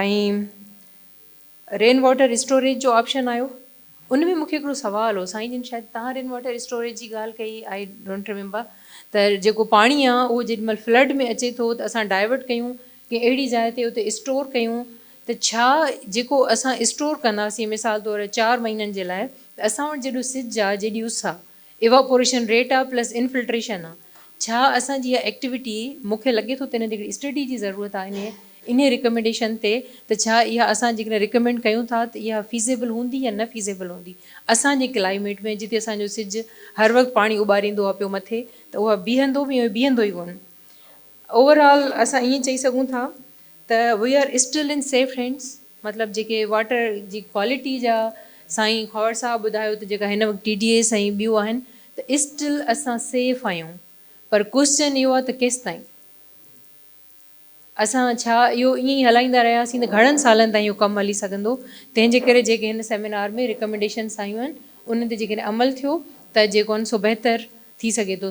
[SPEAKER 1] ۽ رين واٽر اسٽوريج جو آپشن آيو ان ۾ مونکي هڪڙو سوال هو سائين جن شايد تهان رين واٽر اسٽوريج جي ڳالهه ڪئي I don't remember ته جيڪو پاڻي آ اهو جيڏي مهل فلڊ ۾ اچي ٿو ته اسان ڊائيورٽ ڪيون ڪنهن اهڙي جاء تي اتي اسٽور ڪيون ته ڇا جيڪو اسان اسٽور ڪنداسين مثال طور چار مهينن جي لاء ته اسان وٽ جيڏو سج آ جيڏي اس آ ايواپوريشن ريٽ آ پلس انفلٽريشن آ ڇا اسان جي اها ايڪٽيوٽي مون کي لڳي ٿو ته ان تي هڪڙي اسٽڊي جي ضرورت آ انهي انهي ريڪمينڊيشن تي ته ڇا اها اسان جيڪڏهن ريڪمينڊ ڪيون ٿا ته اها فيزيبل هوندي يا نه فيزيبل هوندي اسان جي ڪلائميٽ ۾ جتي اسان جو سج هر وقت پاڻي اٻاريندو آ پيو مٿي ته اها بيهندو به ۽ بيهندو ئي ڪونه اوور آل اسان ائين چئي سگهون ٿا ته we are still in safe hands مطلب جيڪي واٽر جي ڪوالٽي جا سائين خواهر صاحب ٻڌايو ته جيڪا هن وقت ٽي ڊي ايس ۽ ٻيون آهن ته اسٽل اسان سيف آهيون پر ڪوسچن اهو آهي ته ڪيستائين اسان ڇا اهو ائين ئي هلائيندا رهياسين ته گهڻن سالن تائين اهو ڪم هلي سگهندو تنهن جي ڪري جيڪي هن سيمينار ۾ ريڪمينڊيشنس آيون آهن انهن تي جيڪڏهن عمل ٿيو ته جيڪو آهن سو بهتر ٿي سگهي ٿو.